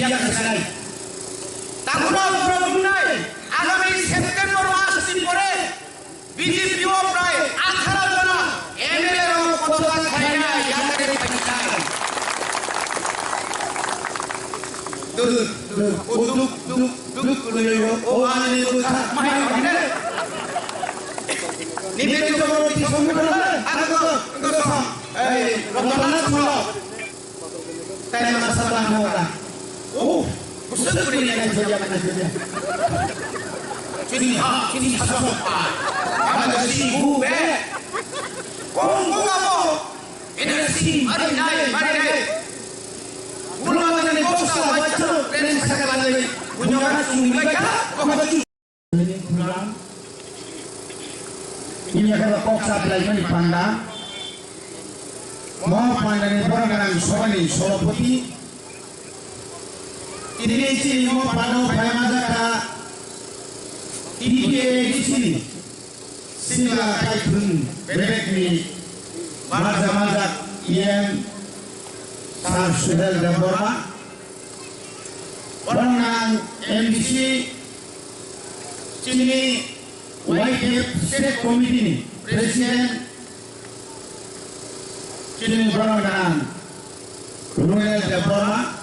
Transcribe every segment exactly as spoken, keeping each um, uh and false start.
Yakarsanai. Takhurok borok wngnai, agami September mas ni pore B J P o prai atharo jona M L A rok kotor khlaina yakari phainai. Duk, duk, duk, duk, duk, duk, o ani bwkha mai phainai. Nini bwkha mai phainai. Ano ko, ko, ei, rok mana thanglo. Tei masa tang hora. Oh, kusuk kuri nai joja mana joja. Chini ha, chini ha so pa. Ama da si bu be. Kong kong abo. Ina si mari nai, mari nai. Gula mana ni bosa wacho, ren saka lagi. Punya orang sungguh baik. Apa baju? Ini adalah kok sablai mani panda. Mo panda ni borang nang sobani sobapati. Ini chini mo panda pai majaka. Ini chini sila kai thun bebek ni majak majak yen sar sudal da borma. Borang nang M D C chini Y T F State Committee ni President chini borang nang Runel Debbarma.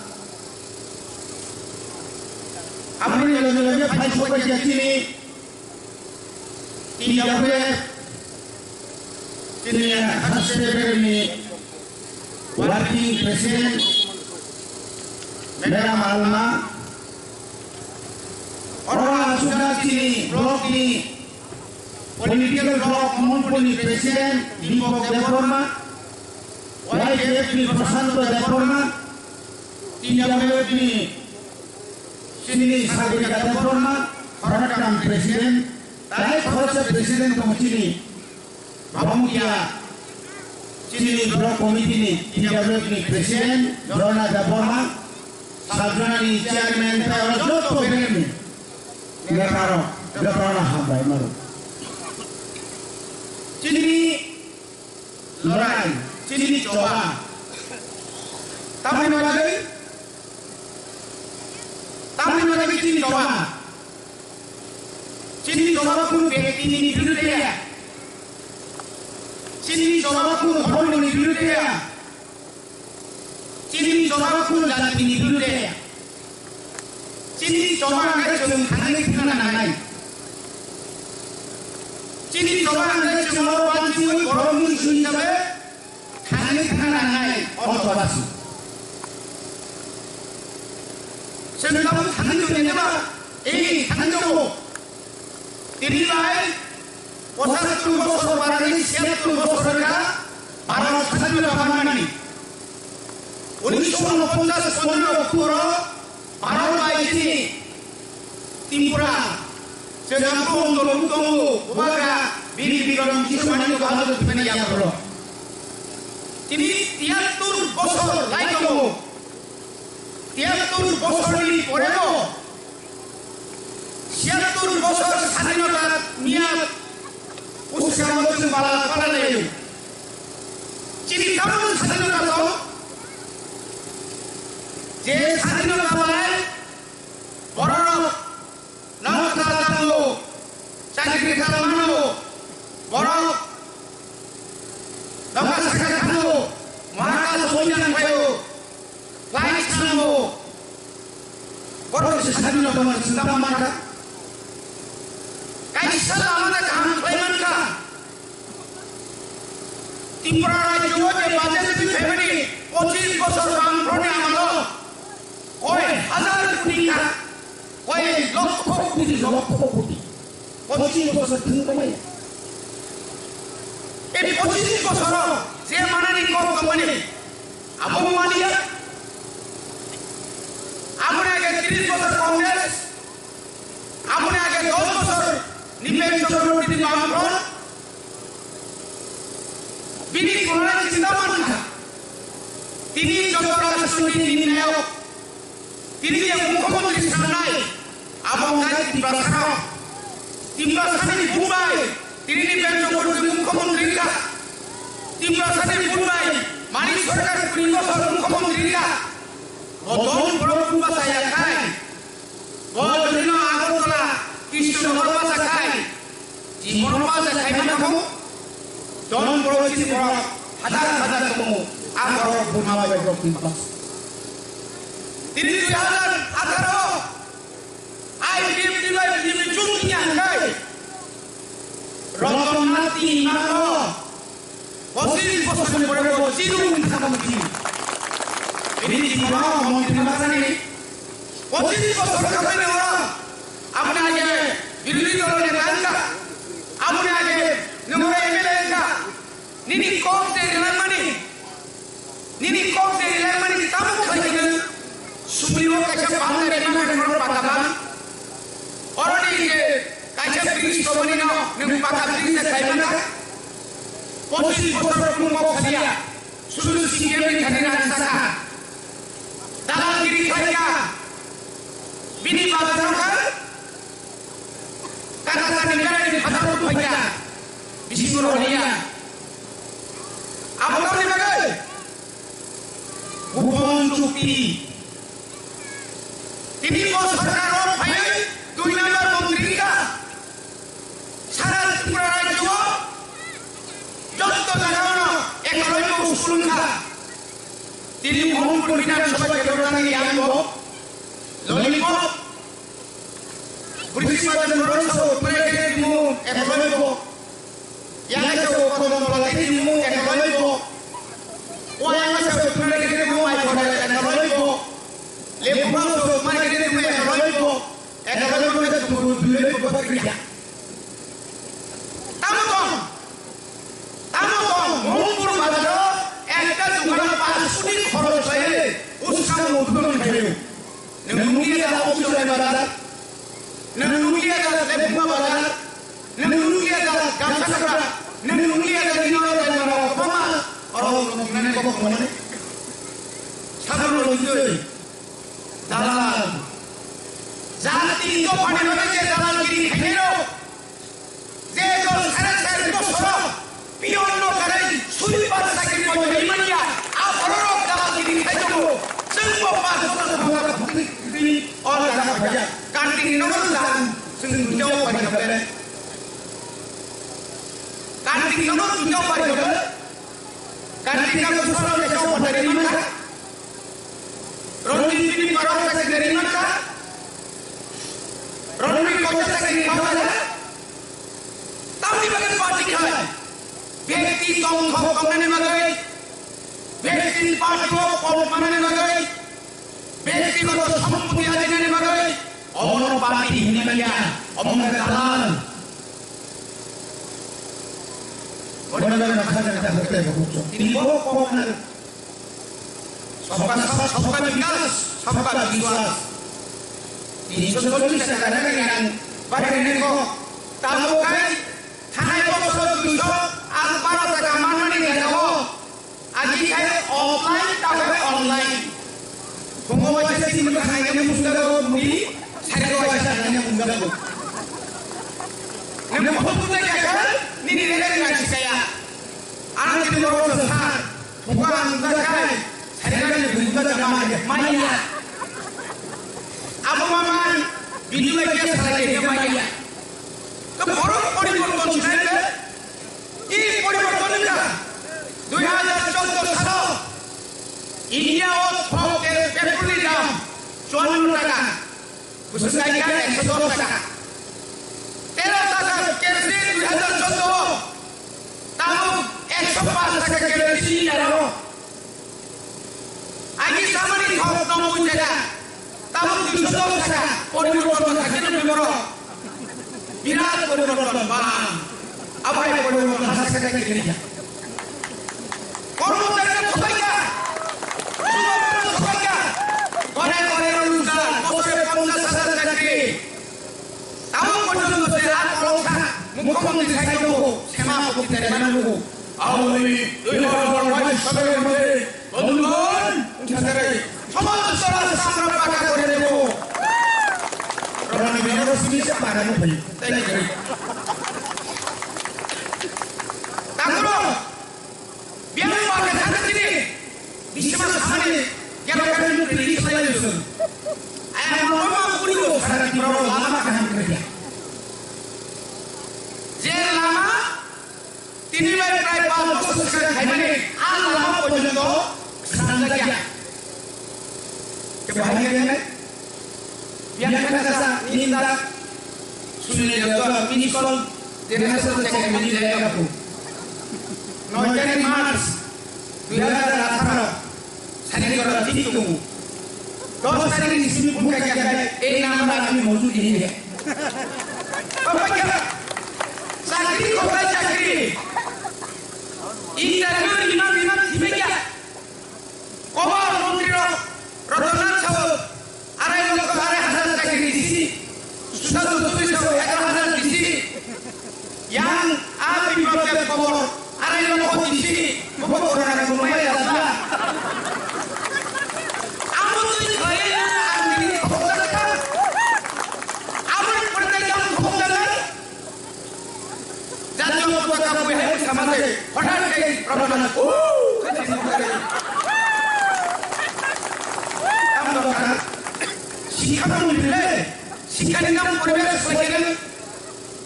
Aboni loge loge phai sokbaija chini T W F chini Hasbe ni Working President Madam Alma, oro aswkna chini block ni political block Monpur ni President Deepak Debbarma, Y T F ni Prashanto Debbarma, T W F ni chini Sagorika Debbarma, Khoroktham President, tai khoroksa President tongo chini. Bamukya chini Block Committee ni T W F ni President Jorna Debbarma, Sabjona ni Chairman tei oro joto belem ni neta rok joto no hambai mano. Chini lorai, chini choba. Tamni bagwi, tamni bagwi chini choba. Chini choba kunu bektini biruddhe ya. Chini choba kunu dhormoni biruddhe ya. Chini choba kunu jatini biruddhe ya. Chini choba hwnkhe chwng thangwi thangna nangnai. Chini choba hwnkhe chwng oro banchiwi borokni sui jabe. Thangwi thangna nangnai o chobasi. Chwng tabuk thangwi tongya neba? Ei, thangwi tongo. Tini bai pochattor bosor barani siyattor bosor wngkha Bharat sadhina phaimani. Unisho unoponchas pondro October o Bharat bai chini Tripura, chwng abo tongo, bubagra, bini bigrong kisu manwi kaham tongmani yapharo. Tini tiyattor bosor lai tongo. Tiyattor bosorni porebo, siyattor bosor sadhinota niya uskamo chwng bala pala laio. Chini tabuk sadhinota tong, je sadhinota bai borok Nokha tango, chakri kha mano, borok nokha saka tango, mahakal soitan phaio, flight sango, borok se sadhino tongma chwng tamo mankha. Kaisa lama kaham khlai mankha. Tripura rajyo je budget ni family pochis bosor bang proni amalo koi hazar koti ka, koi lokho koti, lokho koti. Pochis bosor thung tongmani. Ei pochis bosor je manani kok tongmani abo mania. Aboni age tris bosor Congress, aboni age dos bosor Nipek Chakraborty ni Bamfront. Bini korona chinta mankha. Tini joto rajniti nirnayok. Tini je mukhyamantri sanai, abo wngkha Tiprasa rok. Tiprasa ni bubai, tini ni Bemjo Borjoi mukhyamantri wngkha. Tiprasa ni bubai, Manik Sarkar kuri bosor mukhyamantri wngkha. Bodol borok bwsa Jibon bacha khai, jibon bacha khai ma tongo, jon borok chini borok hajar hajar tongo, a borok buma bai borok ni bas. Tini dui hajar atharo, I P F T bai B J P chuk ni ang khai, Ratan Nath ni imang no, pochis bosor ni pore bo chini wngkha tong chini. Bini jibono montri ma jani. Pochis bosor khabai ni oro aboni age birodhi dol ni neta wngkha. Aboni age nwng oro M L A wngkha. Nini kok je rilangmani, nini kok je rilangmani tamo khlai khe nwng sumli o kaisa panda rima khe nwng panda man. Oroni je kaisa bridge tongmani no nwng panda bridge se khlai man kha. Pochis bosor rok nwng kok salia. Sulu C P M ni thani rang saka. Dalal giri khlaika. Bini bazar kha. Kata tani kara ni phatar rok phaika. Bisi borok haya. Abo ni bagwi. Gopon chukti. Tini bo sarkar o phaiwi dui number montri ka. Sara Tripura rajyo jotto jaga o no ekoloi bo school wngkha. Tini Mohanpur Bidhan Sabha kendro ni yang bo lollipop, British Bajan Road sa utmare ke timu ekoloi bo. Yang sa utmare ke timu ekoloi bo. Wayang sa utmare ke timu mai khoda ekoloi bo. Lepuma sa utmare ke timu ekoloi bo. Ekoloi bo ke timu dui loi bo bakriya. Tamo tong, tamo tong, Mohanpur bazar o ekta dukano panch koti khoroch khlaiwi uskang udghadon khlaiwi. Nwng nukliya da office bai bazar, nwng nukliya da Lepuma bazar, nwng nukliya da Gamsa Chakra, nwng nukliya da Nino Raima rok kwbangma oro nuknani kok mani. Sabro loitwi dalal. Jati dophani bagwi je dalalgiri khainai rok. Je dol sare sare bosoro pion no karai sui bar sakri bo rimanya a bororok dalal giri khai tongo. Chwng bo ba joto jora bini o jaga phaya. Kanti ni nogo jang chwng dujao pari khabele. Kanti ni nogo dujao pari khabele. Kanti ni nogo soro le jao pari rimanya. Roni bini borok sakri rimanya. Roni kocha sakri rimanya. Tamni bagwi party khai. Bekti tongthok tongnani bagwi, bekti party o kol manani bagwi, bektigoto sompoti ajinani bagwi, obono party hinwi manya, obo wngkha dalal. Obono bagwi nokha jani ta hokte bo hukchok. Tini bo kok nang. Sabka saath, sabka vikas, sabka vishwas. Tinsho chollish taka rang bari rego. Tamo khai thanai bosor duisho ar baro taka manmani jagao agi khai offline ta khai online. Phungo waisa tin mani khanai ni musdago muri, sari waisa khanai ni musdago. Nini hotu de kaya, nini rega rega sikaya. Ang tini borok sa. Buka ang buka kai, sari kani buka jaga maya, maya. Abo mamai, bini bai khe salai khe maya. To borok poriborton sinai khe, i poriborton wngkha. Dui hajar choudo salo, India o thok tel petrol ni dam chuanno taka. Bwswk naikha ekso dos taka. Tero taka kerosene dui hajar choudo o. Tabuk ekso paanch taka kerosene ni daro. Agi samani thok noboi taka. Tabuk duiso dos taka. Poriborton hakhe nw bimoro. Birat poriborton bang. Abai poriborton hasa khe kiriya. Kormochari no thobaikha, chubagrano thobaikha, gore gore rojgar, bosore ponchash hajar chakri. Tamo porjonto se ar kolokha, mukhyamantri sai tongo, sema bokti tare mano nugo. Aoni dui hajar bais salor moddhe, bondhugon, wngkha tare, somosto rasta amra paka kore debo. Rani biyaro simi se para no bhai, tai kare. Tangro, Biyang ba khe thangkha chini, bisima samani, kero kero ni prediction lai yusung. Ayang no ma kuri o sara Tripura o lama kaham kre dia. Tini bai prai pas bosor swkang khaimani a lama porjonto swnamjakya. Kebo hai khe nai? Yang kha kasa ninda suni jaga miss call dena sa check mini jaya kapu. Noi tarik March dui hajar atharo. Sani jora thik tongo. Dos tarik ni simi phone kha kha kha, ei number ami mojud ni he. Apa kya? Chakri ko bhai chakri. Interview ni ma bima thibe kya? Koba montri rok, Rotona Chao, arai lokho arai hajar chakri disi. Susanto Tubisao egaro hajar disi. Yang a biplob de khobor, arai lokho disi, bobo corona ni mumai asla. Amo twi khlai ang ni khobor da kha. Amo ni pore da yang khobor da kha. Jatiyo potaka bui hai sama se, hothat khe Rotona, "Oh!" Tamo dwkha, sikha mantri le, sikha ni nang poribesh khlai khe nang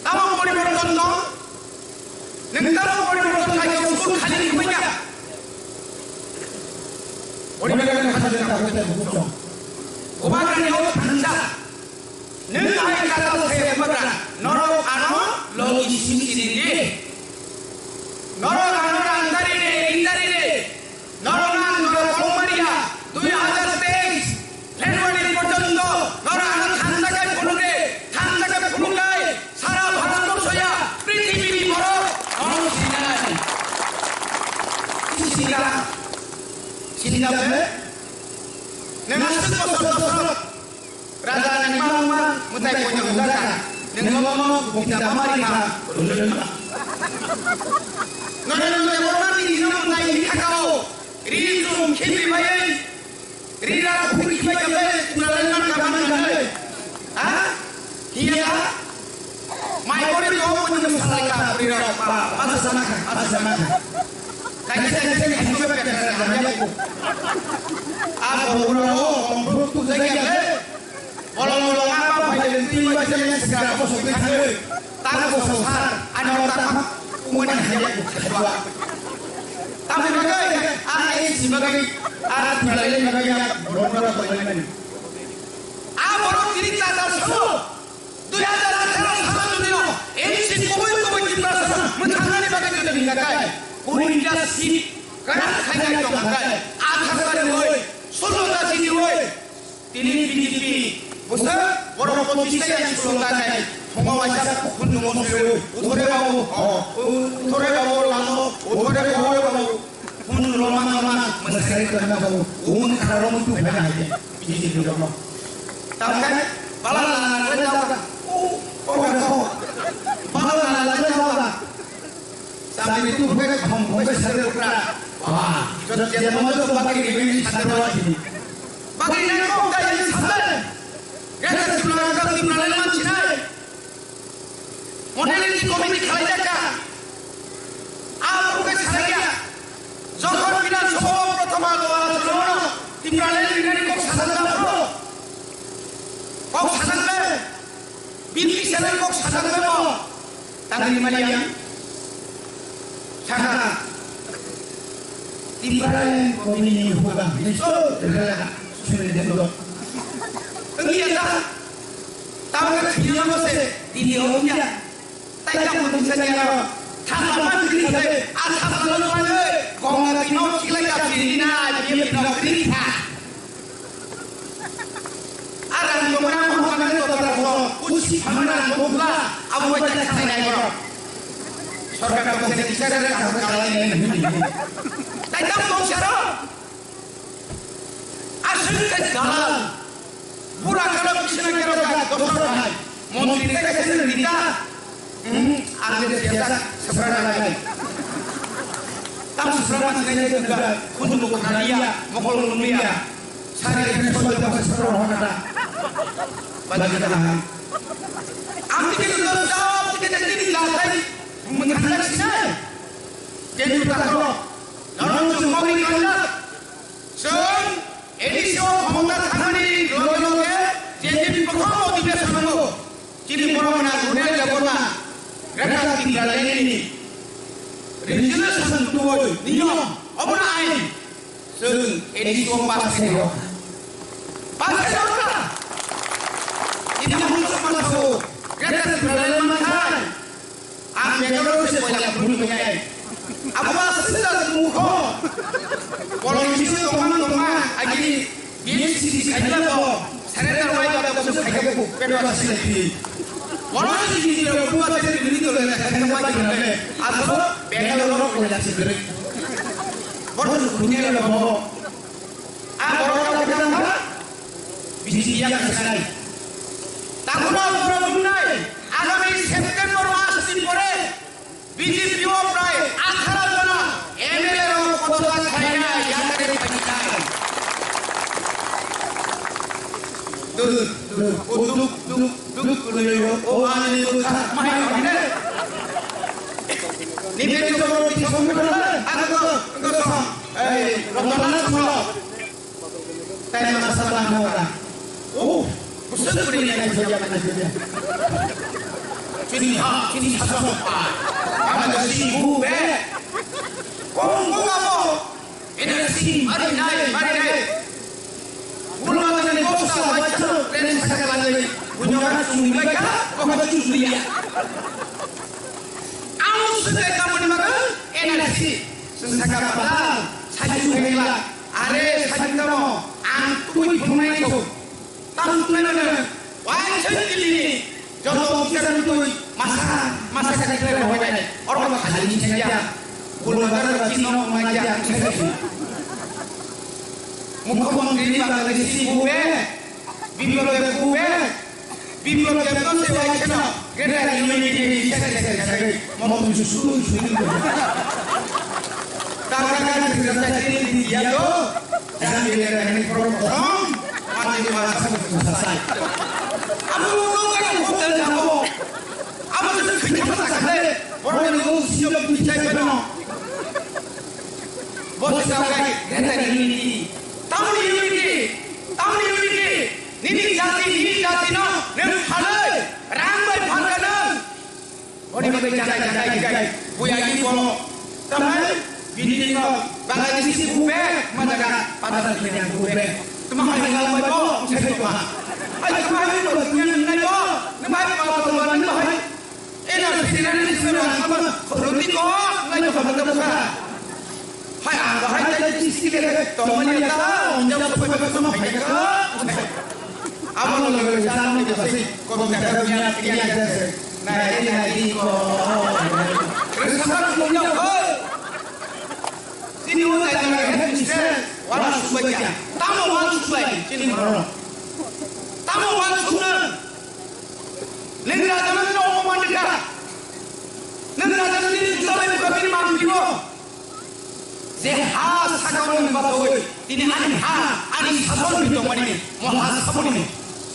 tamo poriborton dong, nang tamo poriborton khlai khe school khali ni khuya. Poribesh khali ni khuya. Oba kani o thangsa. Nwng hai kata se bubagra, norok ano logi simi siri di. Norok ano rangdari de, indari de. Norok ang norok kongmani ya, dui hajar teis February porjonto norok ano thanda kai phunuk de, thanda kai phunuk de, sara Bharat borso ya, prithibi ni borok norok sinai. Sinai, sinai de, nwng aswk bosor bosor Raja ni mangma mutai konya mudaka. Nengmo mo bukti da mari kha. Nore nore mo mari ni no mutai ni kha kao. Ri sum khibi bai. Ri ra khuri khibai kabe. Tulalen man ka man ka. Ha? Hiya. Mai kori to mo ni salai ka. Ri ra pa. Asa sana ka. Asa sana ka. Kaisa kaisa ni hijo ka ka. Abo ro. Bukti da ya. Bolong bolong apa bai twi bai twi sikra ko sokri thangwi. Tang ko sosar ano tang umani hanya ko khajwa. Tamo bagai a ei si bagai a tulai le bagai ya borok borok ko mani. A borok kiri tata so. Dui hajar atharo salo jodi no M C kubui kubui Tiprasa muthangani bagai jodi hingakai. Kuri ja si kana khaina jongkai. Atharo hoi. Solo da sini hoi. Tini B J P bwsa borok pochis ta yang sulung ta nai. Thongma waisa khunju mo sui. Uthore babu, oh, uthore babu lamo, uthore babu babu. Khunju loma loma, masari to na babu. Un kharo mo tu bhena hai. B J P loma. Tamkai, bala la la la la. Oh, oh, oh. Bala la la la la. Sambil itu gue khong khong ke sadar ukra. Wah, jot jat mo jot bakri ni bini sadar wajib. Bakri nai kok ka ini sadar. Gata Tiprasa Tiprasa lain man chinai. Model ini komiti khalai jaka. Apa bukan sadar ya? Jokon bidan sobo prothoma lo ala solo. Tiprasa lain ini kok sadar dapro. Kok sadar le? B P channel kok sajak mano. Tangri mani yang. Saka. Tiprasa komini huga. Misto. Suri dendo. Ini ya ta. Tawa ka khiyano se. Ini ya. Tai ka mo bisa niya. Thama man kiri kare. Asa malo mane. Konga tino kila ka sirina. Dia tino kiri ka. Arang jomra mo hokane totra ko, usi phamana bokla, abo bai ta khai nai borok. Sorkar ko se kichar ka ka lai nai. Tai tam tong saro. Aswk ka dalal. Pura kalo kisna kero ka dosra hai. Montri ta ka se rita. Hmm, ande siyasa seberang lagi. Tam seberang masih nanya juga. Kunjung bukan dia, mokol dunia. Sari kan soal jawab seberang orang kata. Bagi kita hai. Am kita jawab, kita jadi dilatai. Mengenal sih. Jadi kita kalau. Lalu semua ini kan. Chwng A D C o khomota thangmani loge loge J J P prothom odhibeshongo chini borok gwnang Ruren Debbarma Greater Tipraland ni, Sasong tubui niyom, obono ain. Chwng A D C o pass khaio. Pass khaio na? Ini muchuk masa, Greater Tipraland manthai. Ang Bangalore se poila phuru tongnai. Abo aswk mukho. Bolong bisingo tongma tongma, agini B M C C khaina bo, surrender wai ba bo khaika bo, pedo asile pi. Bono si ni ro bu ba se ni to le khaina ba ki le. Aso Bangalore ko ya si gre. Bono dunia le bo. A bono ka ka ka. B J P ya ka sai. Takuna ura bunai. Agami September mas ni pore B J P o prai atharo jona M L A rok kochla khaina yakari phainai. Duk, duk, duk, duk, duk, duk, o ani duk, mai, mai, mai. Ni beri joko roti song kena, aku tu, aku tu, eh, rombongan semua. Tanya masalah orang. Oh, besar beri naik saja, naik saja. Chini ha, chini ha, ha. Ama da si bu be. Kong, kong, kong. Energy, mari nai, mari nai. Gulma tani bosta, wajah, keren sakal lagi. Punya orang sungguh baik, apa baca dia? Amu sudah kamu dimakan, energy. Sesaka padal, saju hela, are saju tamo, ang tui phunai so. Tamo tui mana, wajan kili, joto officer tui, masa, masa kali kali hoy nai, orang kali ni saja, gulma gara chino maja, Mukhyamantri ni bagwi si bube, Biplab Deb bube, Biplab Deb no se wai kheno, Greater Unity ni sari sari sari, mo tu su su su ni. Tangka kan sari sari ni dia to, dan Greater ni program, mati ma sa sa sa. Amo mo ka ko hotel na mo, amo tu khikha ma sa khale, boro ni mo si lo ki chai pa no. Bo se tangkai, Greater Unity. Tamoni unity, tamoni unity. Nini jati, nini jati no, nwng phalwi, rang bai phalka nwng. Boni bagwi janai, janai, janai. Buya ni bo. Tamai, bini ni bo. Bangladeshi bube, mana ga, pada dunia bube. Tuma hai ngalang bai bo, sai to ha. Ai, tuma hai bo, dunia nai bo. Tuma hai bo, tuma hai. Ena sirani sura sama roti ko ngai ko sama sama. Hai ang hai tai ti sike to mani ta onja ko pa sama hai ka. Amo lo lo sa ni ko si ko ka ka nya nya ja se. Na ri na ri ko. Sama ko nya ko. Sini wala ka ka ni se. Wala subai. Tamo wala subai. Sini mo. Tamo wala subai. Nini raja nini omo mandika. Nini raja nini juta bai buka bini mang bibo. Je ha sakao nini batoi. Tini ani ha, ani sason bini tongmani. Mo ha saboni.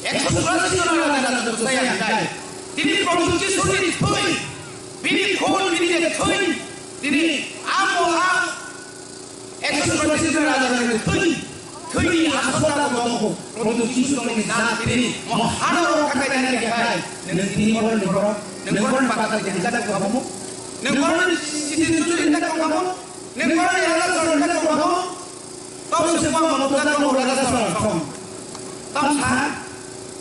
Ekso churasi jona raja raja juta yang dai. Tini Prabhu Jisu ni thoi. Bini khol bini thoi. Tini amo ha. Ekso churasi jon raja rani thwi, thwini aswk da bo tongo. Proto Jisu tongni na tini mo hano ro kakai nani kekhai. Nung tini borok ni borok, nung borok ni bakal ni hijak ko hamu. Nung borok ni sisi ni churi hijak ko hamu. Nung borok ni raja sor hijak ko hamu. Tau se mo mo da ko raja sor song. Tau sa,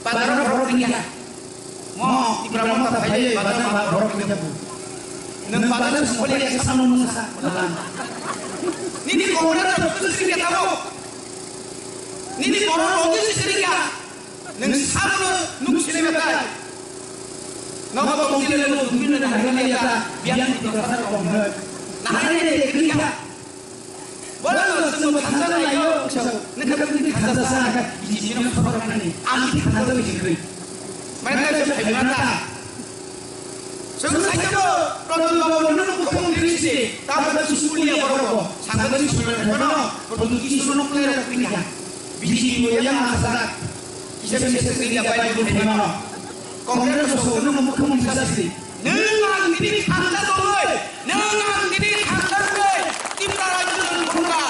padaro borok ni ya. Mo, Tipra Motha phai, bazar ma borok ni jabu. Nung bazar songkoli ya sama nung sa. Nini kobra ta tu sini ya tabo. Nini kobra logi sini ya. Nung sabu nung sini ya tai. Nang ko tong sini nung sini na hari ya ta. Biang di kota kong. Na hari ya. Wala no sumbo thansa na yo, naka ni thansa sa ka, biji sino khoro nani, ami thansa biji kri. Mana ka jab hai mana ta. Sung sai ko, problem babu nunu mukhyamantri si, tama da school ya borok, sangha da school ya borok, product ki sunu kre ra kri ya. Biji yo ya ma sa. Kisa kisa kri ya bai ni thema. Congress so nunu mukhyamantri sa si. Nwng ang tini thangsa tongwi, nwng ang tini thangsa tongwi, Tripura rajyo ni khungka,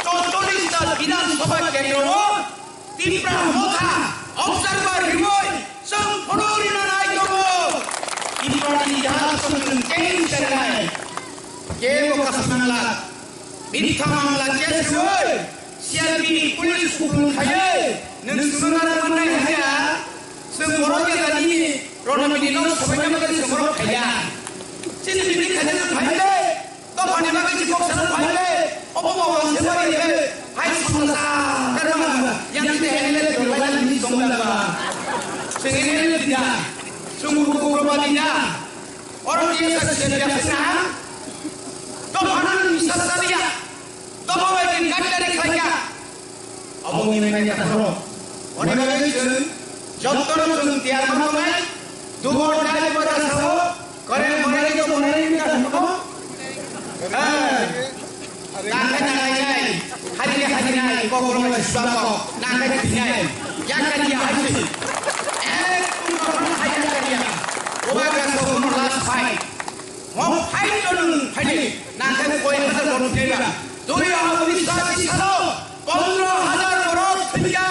chorchollis ta Bidhan Sabha kendro o Tipra Motha observer hiwi chwng photo rina nai tongo. Tripura ni jaga chwng change khainai. Kebo kasamangla, mitha mangla case rwi, C R P ni police kupulung khaiwi, nwng swngna rwmani haya, chwng borok yadani, Ronamini no sobaina bagwi chwng borok khaiya. Chini bini khaina no phaile, dophani bagwi chwng kok sana phaile, obo bo wangse bari khe, hai samla sa, karma, yang te hele, dogai ni songla ba. Chwng hele dida, chwng buku proba dida. Oro T S R C biasina, dophano nini sasaniya, dophano nini gaddari khlaika. Abo nini nani akhoro. Oni bagwi chwng jottono chwng tiyar ma tongnai, dubor dai bora sao, kore more jo more ni ka thangko. Hai. Nangkhe nangnai, harini harinai, kokrok lai sibako, nangkhe thinai, yakariya haisi. Ek tum kokrok hai yakariya. Oba kaso kono last fight. Mo fight to nung fight. Nangkhe koi hajar kono theba. Dui hajar unis salo, pondro hajar borok thika.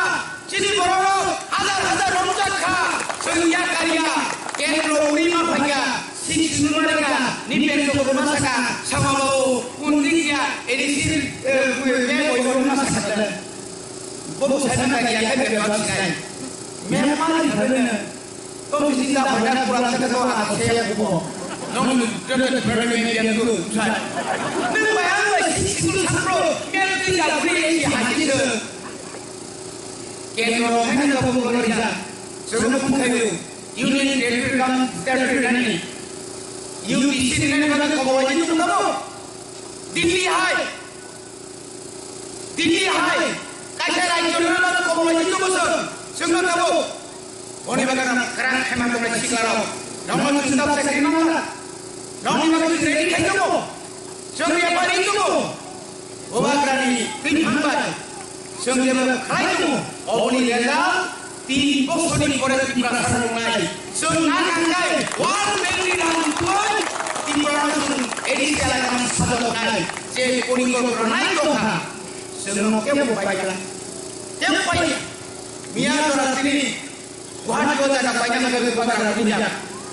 Chini borok hajar hajar romjak kha, chwng ya kariya, kendro uri ma phaiya, sik sunmariya, ni bendo kurma saka, sama babu, kundi kiya, A D C, eh, me boy kurma saka. Bobu sana kariya, kai bendo sinai. Me mari bhagana, to sinda bhagana pura saka to aksaya kubo. Nong ni bendo bendo me bendo sai. Ni bayang bai sik sun sakro, me bendo ya kuri ya haji se. Kendro haino tabuk borok rijak. Chwngno phungkhaio. Union Territory kam Territory nani. U T C ni nani bagwi kobolai ni tabuk. Delhi hai. Delhi hai. Kaisa rajyo ni bagwi kobolai ni tabuk. Chwngno tabuk. Boni bagwi kwrak khaima tongnai siklarok. Nongno chwng tabuk sakri mangla. Nongni bagwi ready khai tongo. Chwng yapari tongo. Bubagrani twi hambai. Chwng jeba khlai tongo, oboni result tin bosorni pore Tiprasa wngnai. Chwng na nangkhe World Bank ni rang twi Tiprasa chwng A D C elaka sajoknai. Je porikolpona nai tongkha. Chwngno kebo paikha. Kebo paikha. Miya jora tini Guwahati o jaga paina bagwi bagra buja.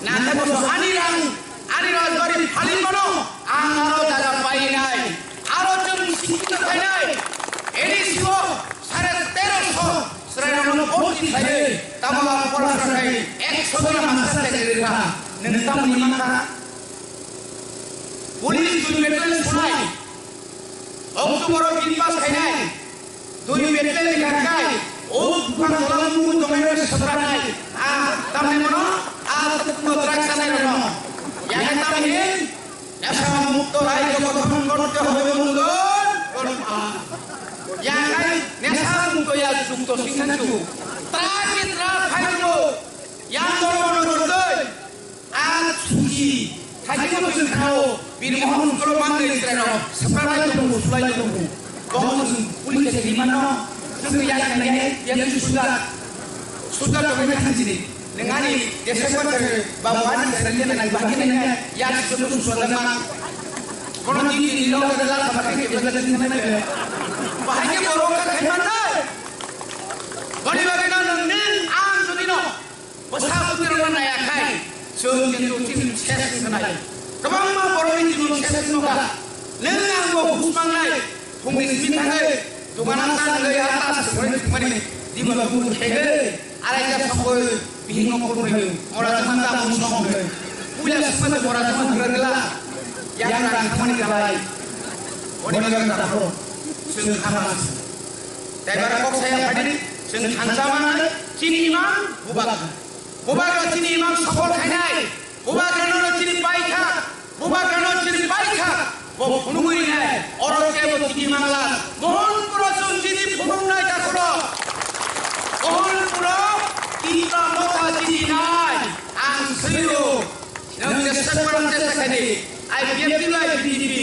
Nangkhe boso ani rang, ani rajbari phalwi mano, ang aro jaga painai. Aro chwng sikito khainai. A D C o sare teroso chwrairokno bhorti khlaiwi, tamo ang porasona khai ekso jona master chakri rwkha. Nwng tamoni mankha? Police dui battalion sunai. October o bini pass khainai. Dui betel ni kangkai, o buphang tola mung tongmani sabranai, a tamni mono, a tukno drak sanai rono. Yang tamni, nasa mukto hai jogothon korte hobe mungol, yang hai nasa mukto ya jukto singhanchu. Tra ke tra phaino, yang dormo no doi. A suji, thajima bwswng khao, Bir Mohan Ukro manwi chwrairok swpranai tongo, sulai tongo. Bono chwng police chakri mano, chwng ya khanai, ya chwng suda, suda tongwi thang sini. Nwng ani December thani babu ani chwrai ya khanai, bahai khe nai, ya chwng suda ma. Bono di di lo ka la ka khe ke bela chwng nai. Bahai khe borok ka khai mannai. Boni bagwi no nwng ni ang jodi no. Bwsa bwtwirokno naiyakhai, chwng kintu chini ses wngkha nai. Kwbangma borokni jibon ses wngkha. Nwng ang bo hus mangnai, phungni simi thangwi, dukano ta nangwi, ha ta se borokni thwngmani, diba bukur khegwi, araika songwi, bihingo kurmwi, mora juma ta mung songwi. Puila sima de mora juma thwngwi la, yang rang thangmani kalai. Boni bagwi takhoro, chwng khama. Tei bara kok saya phadi, chwng thansa manani, chini imang, bubagra. Bubagra chini imang sopor khainai, bubagra no chini paikha, bubagra no chini paikha, bo phunugwi nai, oro kebo tigi mangla, mohon pura chwng chini phunuknai takhoro. Mohon pura, Tipra motha chini nai, ang swiyo. Nwng jeswk borok jeswk khaidi, I P F T bai B J P,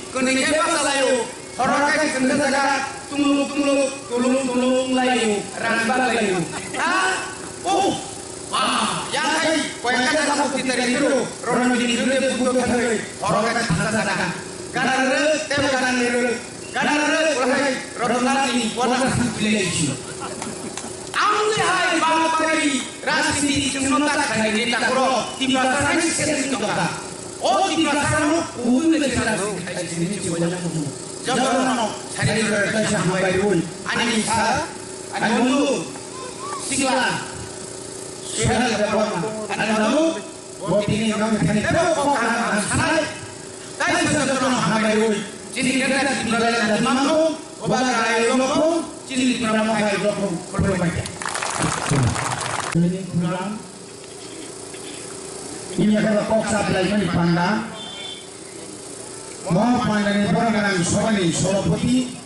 kwnwi khe bachalaio, horo khe kwthwng jaga, tunglung tunglung, tulung tulung laio, rang bak laio. Ha? Oh! Wah! Yakhai, koyekta jaga bukti tari phiro, rono bini phiro de bukto thangwi, horo khe thangsa jaga. Gana rwrwk, tebo gana rwrwk. Gana rwrwk, wahai, Rotondar ni, wana thang village. Ang ni hai, bang pai, rajniti chwngno ta khainai ni takhoro, Tiprasa nai session tongkha. O Tiprasarokno kubui bai chwla sini khai sini chukjak kuchung. Jotono sari jora kaisa hambai rwi. Ani sa, ani bondhu, sikla, Suhel Debbarma, ani babu, bo tini nong thani tebo kok ang sanai. Kaisa jotono hambai rwi. Chini kena Tiprasarok jati mangkung, oba rai lokong, chini Tipra Motha lokong, khulumbai. Ini kurang. Ini adalah kok supply mani panda. Mo panda ni borok ganang sobani solopoti.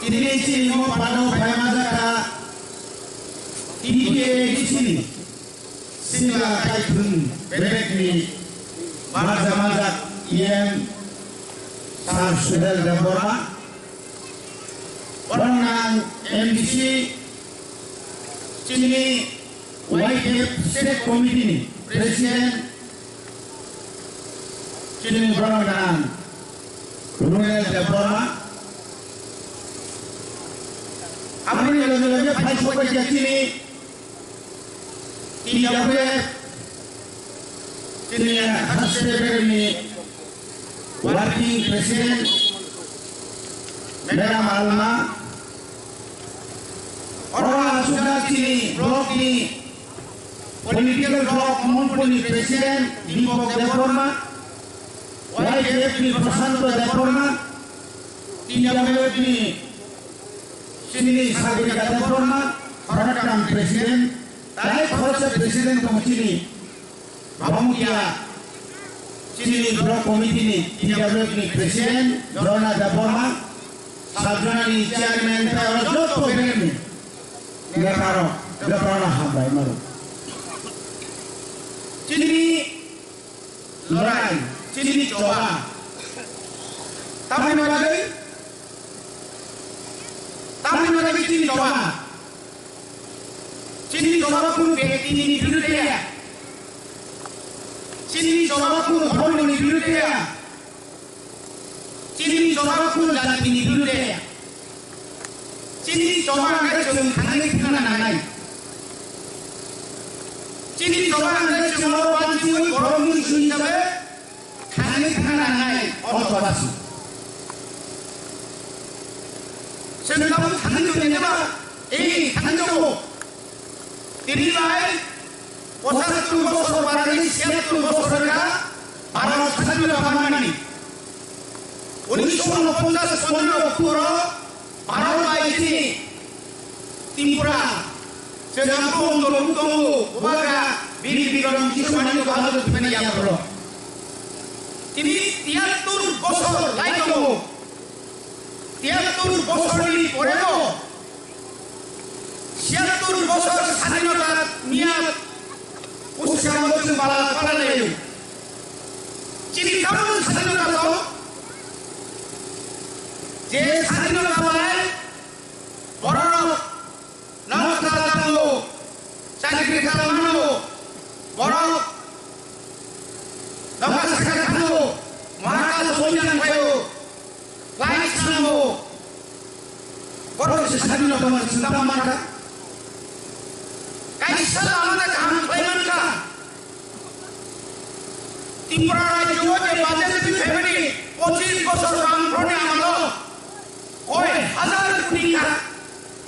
Ini chini mo panda pai majaka. T P A D C ni. Singla Kaithung Bebek ni. Majak majak E M Sir Suhel Debbarma. Borok ganang M D C chini Y T F State Committee ni President chini borok ganang Runel Debbarma. Aboni loge loge phai sokbaikha chini T W F chini H S P ni Working President Madam Alma, oro aswkjak chini block ni political block Monkol ni President Deepak Debbarma, Y T F ni Prashanto Debbarma, T W F ni chini Sagorika Debbarma, khoroktham President, tai khoroksa President tongo chini. Bangkha chini Block Committee ni T W F ni President Dharna Debbarma, Sabjona ni Chairman tei oro joto band ni neta rok jotono hambai mano. Chini lorai, chini choba. Tamni bagwi, tamni bagwi chini choba. Chini choba kunu bektini birudhe ya. Chini choba kunu dhormoni birudhe ya. Chini choba kunu jatini birudhe ya. Chini choba hwnkhe chwng thangwi thangna nangnai. Chini choba hwnkhe chwng oro banchiwi borokni swi hisabe thangwi thangna nangnai o choba se. Chwng tabuk thangwi tongya neba? Ee, thangwi tongo. Tini bai pochattor bosor barani siyattor bosor wngkha Bharat sadhino manmani. Unisho unoponchas pondro October o Bharat bai chini Tripura, chwng abo ondolmukto tongo, bubagra biri bigraham kisa manwi abo thwimani yaphoro. Tini tiyattor bosor lai tongo. Tiyattor bosorni porebo siyattor bosor sadhinota miyat uskang bosong bala pala layo. Chini karon sadhinota to je sadhinota bai borok nokta tango, chakri kha mano, borok nokta sakha tango, mahaka sobijan payo, lai sango, borok se sadhinota man sinta mankha. Kaisa lamada kaham khlai mankha. Tripura rajyo je B J P family pochis bosor bangproni amalo koi hazar koti ka,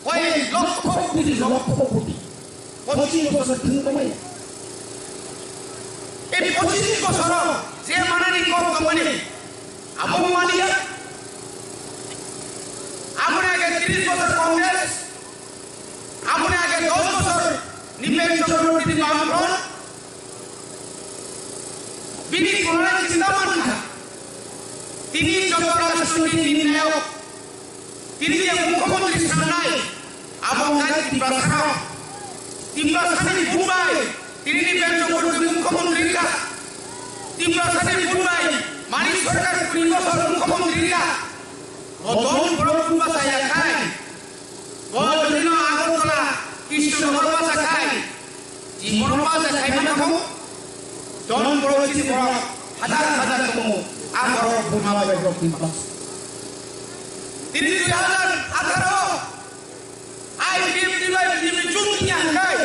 koi lokkho koti, lokkho koti. Pochis bosor thwng tongmani. Ei pochis bosoro je manani kok tongmani, abo maniya. Amoni age tris bosor Congress, amoni age dos bosor Nipen Chakraborty Bamfront, bini khulai chinta mankha. Tini joto rajnoitik nirnayok, tini je mukhyamantri sanai, abo wngkha Tiprasa. Tiprasani bubai, tini ni Nipen Chakraborty mukhyamantri wngkha. Tiprasani bubai, Manik Sarkar kuri bosor mukhyamantri wngkha. Bo don borok buba saya khai. Bo jodi no Agartala Krishna Nagar bacha khai, jibon bacha khai ma tongo, jon borok chini borok hajar hajar tongo, a borok buma bai borok ni bas. Tini dui hajar atharo I P F T bai B J P chum ni hangkai.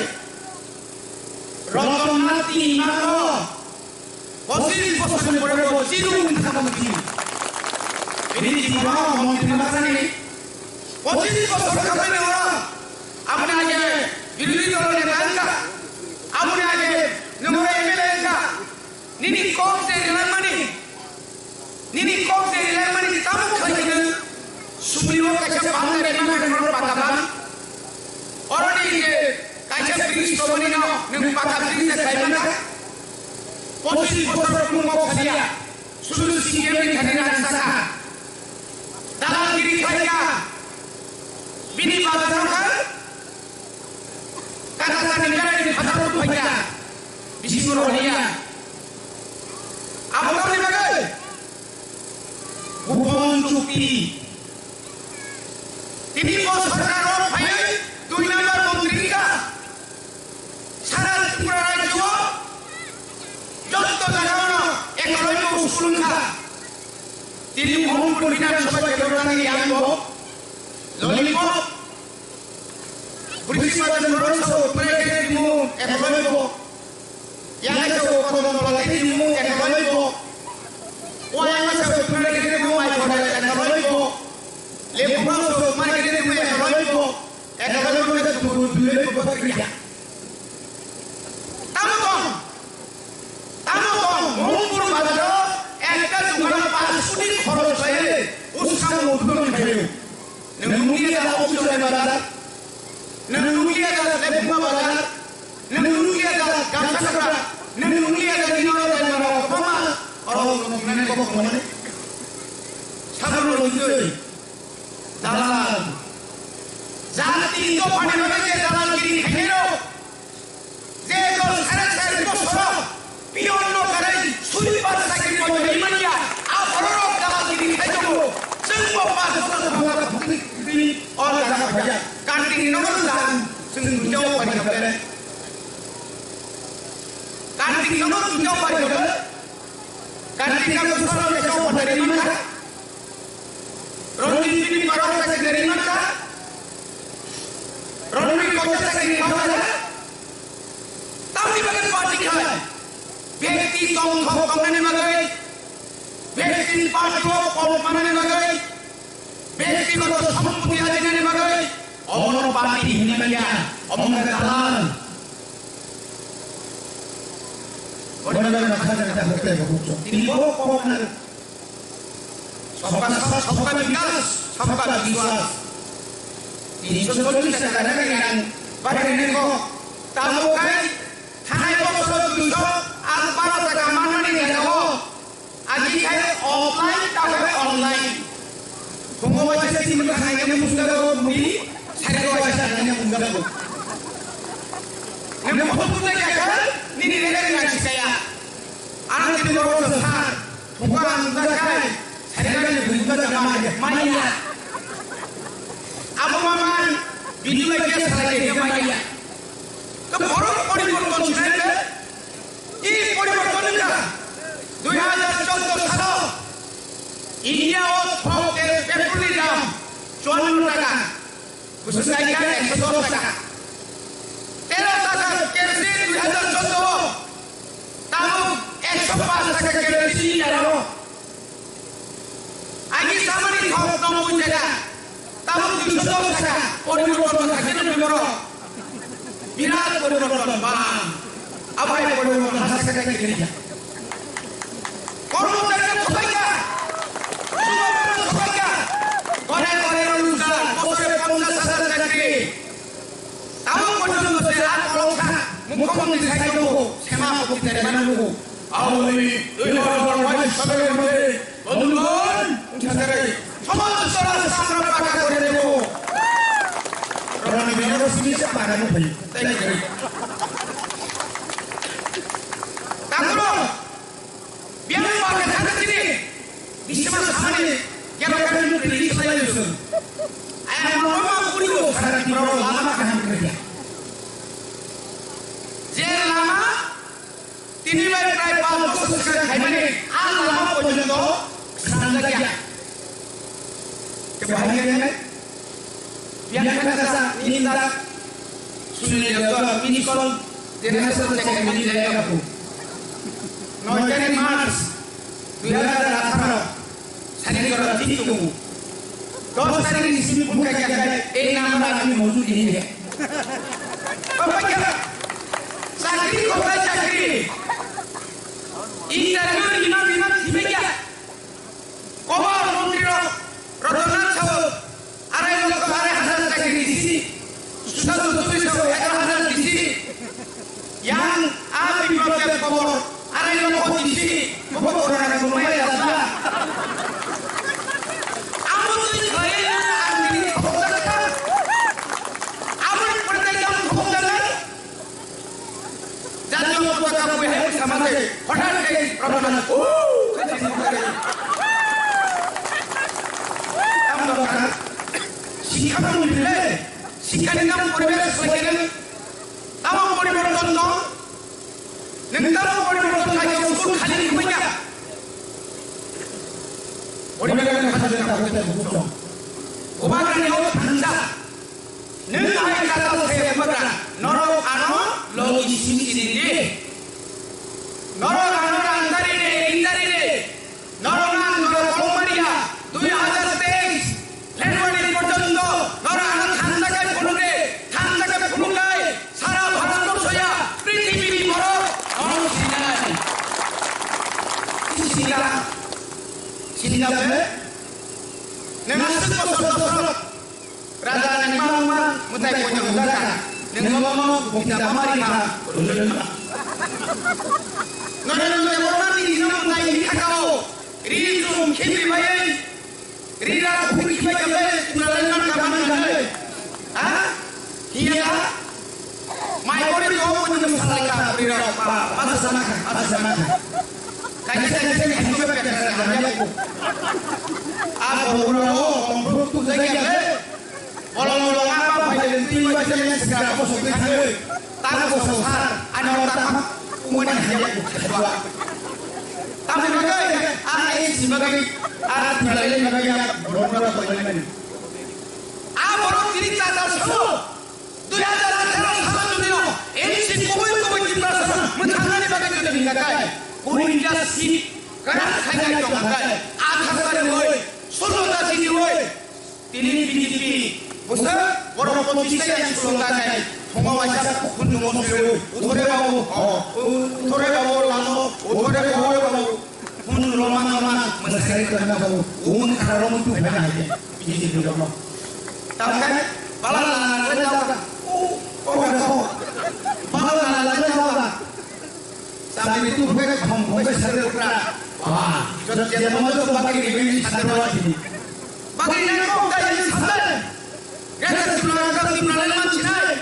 Roton Nath ni imang o Pochis bosor ni pore bo chini wngwi thangma muchung. Bini jibon o montri ma thani. Pochis bosor khamani ulo aboni age birodhi dol ni neta wngkha. Aboni age nwng M L A wngkha. Nini kok je rilangmani, nini kok je rilangmani tamo khlai hino. Sumli o kaisa banda rimani norok banda bang. Oroni je kaisa bridge tongmani no nwng paka bridge khlai mano. Pochis bosor kunu kok salia. Sudu C P M ni thani rang saka. Dalagiri khlai ya. Bini bazar kha. Kaka sani karai ni phatar rok phaikha. Bisingo rw liya. Abo tamni bagwi? Bhuban chukti. Tini bo sarkar o phaiwi dui number montri wngkha. Sara Tripura rajyo o jotto jaga o ekaloi bo school wngkha. Tini Mohanpur Bidhan Sabha kedo thani yang bo lollipop. Bwrwi sibajwk norok sao twnai khe twimu ekoloi bo. Yang sao kodom palai twimu ekoloi bo. Wayang sao twnai khe twimu mai phorai ekoloi bo. Lephuno sao twnai khe twimu ekoloi bo. Ekoloi bo khe twimu duloi bo bakriya. Tamo tong. Tamo tong. Mohanpur bazaro ekta dukano panch koti khoroch khlaiwi uskang udghadon khlaio. Nwng nukliya da Okichwrai bazar, nwng nukliya da Lebuma bazar, nwng nukliya da Gamsakra, nwng nukliya da Nino Raimara, kwbangma oro nuknani kok tongnai. Sabono loitwi dalal. Jati dophani bagwi je dalalgiri khainai rok, je dol sare sare bosoro pion no karai sweeper chakri bo rimanya, a bororok dalalgiri khai tongo. Chwng bo pas bochor thangma bwtwi bwtwi o jaga phaiya. Kanting nogo jang chwng duiya o pari kha bere. Kanting nogo duiya o pari kha bere. Kanting nogo soro kaisa o pari rimanya. Ronjit bini borok ta chakri rimanya. Ronjit kota chakri rimanya. Tamni bagwi party khai. Bekti tongthok tongnani bagwi. Bekti party o kok manani bagwi. Bektigoto sompoti ajinani bagwi. Omono party hwnwi manya. Omo wngkha dalal. Bono bagwi no kha jani ta hote bo bukchok. Tini bo kok nang. Sabka saath, sabka vikas, sabka vishwas. Tinsho chollish taka rega yang bari neko tamo kai thanai bosoro duisho ar baro taka manmani jagao agi khai offline tabai online. Phungo waisa simni khanai ne musgago muri, sari waisa ne musgago. Nemu phungo jagao nini rega yang sikaya. Ano tini borok sa. Bukan bukan kai. Saya kan lebih bukan sama aja. Maya. Apa maman? Video lagi salah dia maya. Ke borok poriborton sinai ke? I poriborton ka. Dui hajar choudo salo India o thok tel petrol ni dam chuanno taka. Bwswk naikha ekso dos taka. Tero taka kerosene dui hajar choudo o. Tabuk ekso paanch taka kerosene ni daro. Agi samani thok noboi taka. Tabuk duiso dos taka. Poriborton khaikhe nw borok. Birat poriborton bang. Abai poriborton hasa khe khe khe. Kormochari no thobaikha. Chubagrano thobaikha. Gore gore no lujak. Bosore ponchash hajar chakri. Tamo porjonto je ar kolokha. Mukhyamantri sai tongo. Sema pokitare mano lugo. Aoni dui hajar bais salor moddhe, bondhugon, wngthajagwi somosto rasta amra paka kore debo. Rani bini rosmi se para no bhai. Thank you. Takuro, biang ma ka thang chini, bisma samani, kero kero mukti ri khlai yusung. Ayang mama kuri bo sara Tripura lama kaham kerja. Je lama Tini bai prai panch bosor swkang khaimani ang lama porjonto swnamjakya. Kebo hai khe nai? Yang kha sa ninda suni jaga ini kol dena sa sa khaimani jaya kapu. নয় তারিখ মার্চ দুই হাজার আঠারো, sani jora tin tongo. Dos tarikh ni simi phone khaikha khe, "Ei number ani mojud ni." Bapakya, chakri kobai chakri. Interview rima rima thibekya. Koba montri rok, Rotona sao, arai loko arai hazar chakri disi. Susanto Tubisao egaroh hazar disi. Yang a Biplobya khobor, arai loko disi. Bobo corona ni gulmai rasa. Amo twi khlai ang dini khobor dakha. Amo pwrwngwi ang khobor dakha. Jatiyo potaka bui hai sama se, hothat khe Rotona, "Ooh!" Tamo dokar, sikha mantri le, sikha ni nam poribesh khlai khe nang tamo poriborton dong, nang tamo poriborton khlai khe school khali khlai kha. Poribesh khlai khe tamo te bukto. Oba kani o thangsa. Nwng hai kata se bwkra, norok ano logi simi sini di. Norok ano rang dari de, ring dari de. Norok ang norok kolomariya, dui hajar teis February porjonto norok ano thangsa kai phunuk de, thangsa kai phunuk lai, sara Bharat borso ya, prithibi ni borok norok sinai. Sinai, sinai be, nwng aswk bosor bosor Raja ni bangma mwtai poito hwnjak kha, nwng nono bukti da mari kha. Norendra Modi ni hino mwtai ni thakao ri chum khibi bai, ri ra khuri khibai kha bai, tuna lai man ka man ka bai. Ha? Hiya? Mai kori to pun salai ka puri rok pa, pa sana ka, pa sana ka. Kaisa kaisa ni hindu ka pekara janya ko. A ko ura o, kong bro tu janya le. Bolong bolong apa pai le tui ba janya sika ko so tui thang. Ta ko so sar, ano ta ha, umani hanya ko khadwa. Ta me bagai, a e si bagai, a tu lai le bagai ya, bolong bolong pai le mani. A bolong kiri ta ta so. Dui hajar atharo salo jodi no N C kubui kubui Tiprasa mwthangnani bagwi jodi hinga khe, Burinja seat kwrak khainai tongkha khe, athar tarikhoi, sullo ta sinioi, tini B J P bwswk borok pochis ta yang sullo ta khe, thongma waisa khunju mosoi, uthore babu, ho, uthore babu lamo, uthore babu, khunju loma loma, mwsari tongna babu, un khara romu tu phena hai. Bini ni dok no. Tamo khe, bala la la la la la. O, o, o, o. Bala la la la la la. Sami tu khe khom khom khe sare ukra. Wah, jot jeno ma jot bagi ni bini sare wa sini. Bagi ni ko ka ni sare. Gata sura ka sura le man sinai.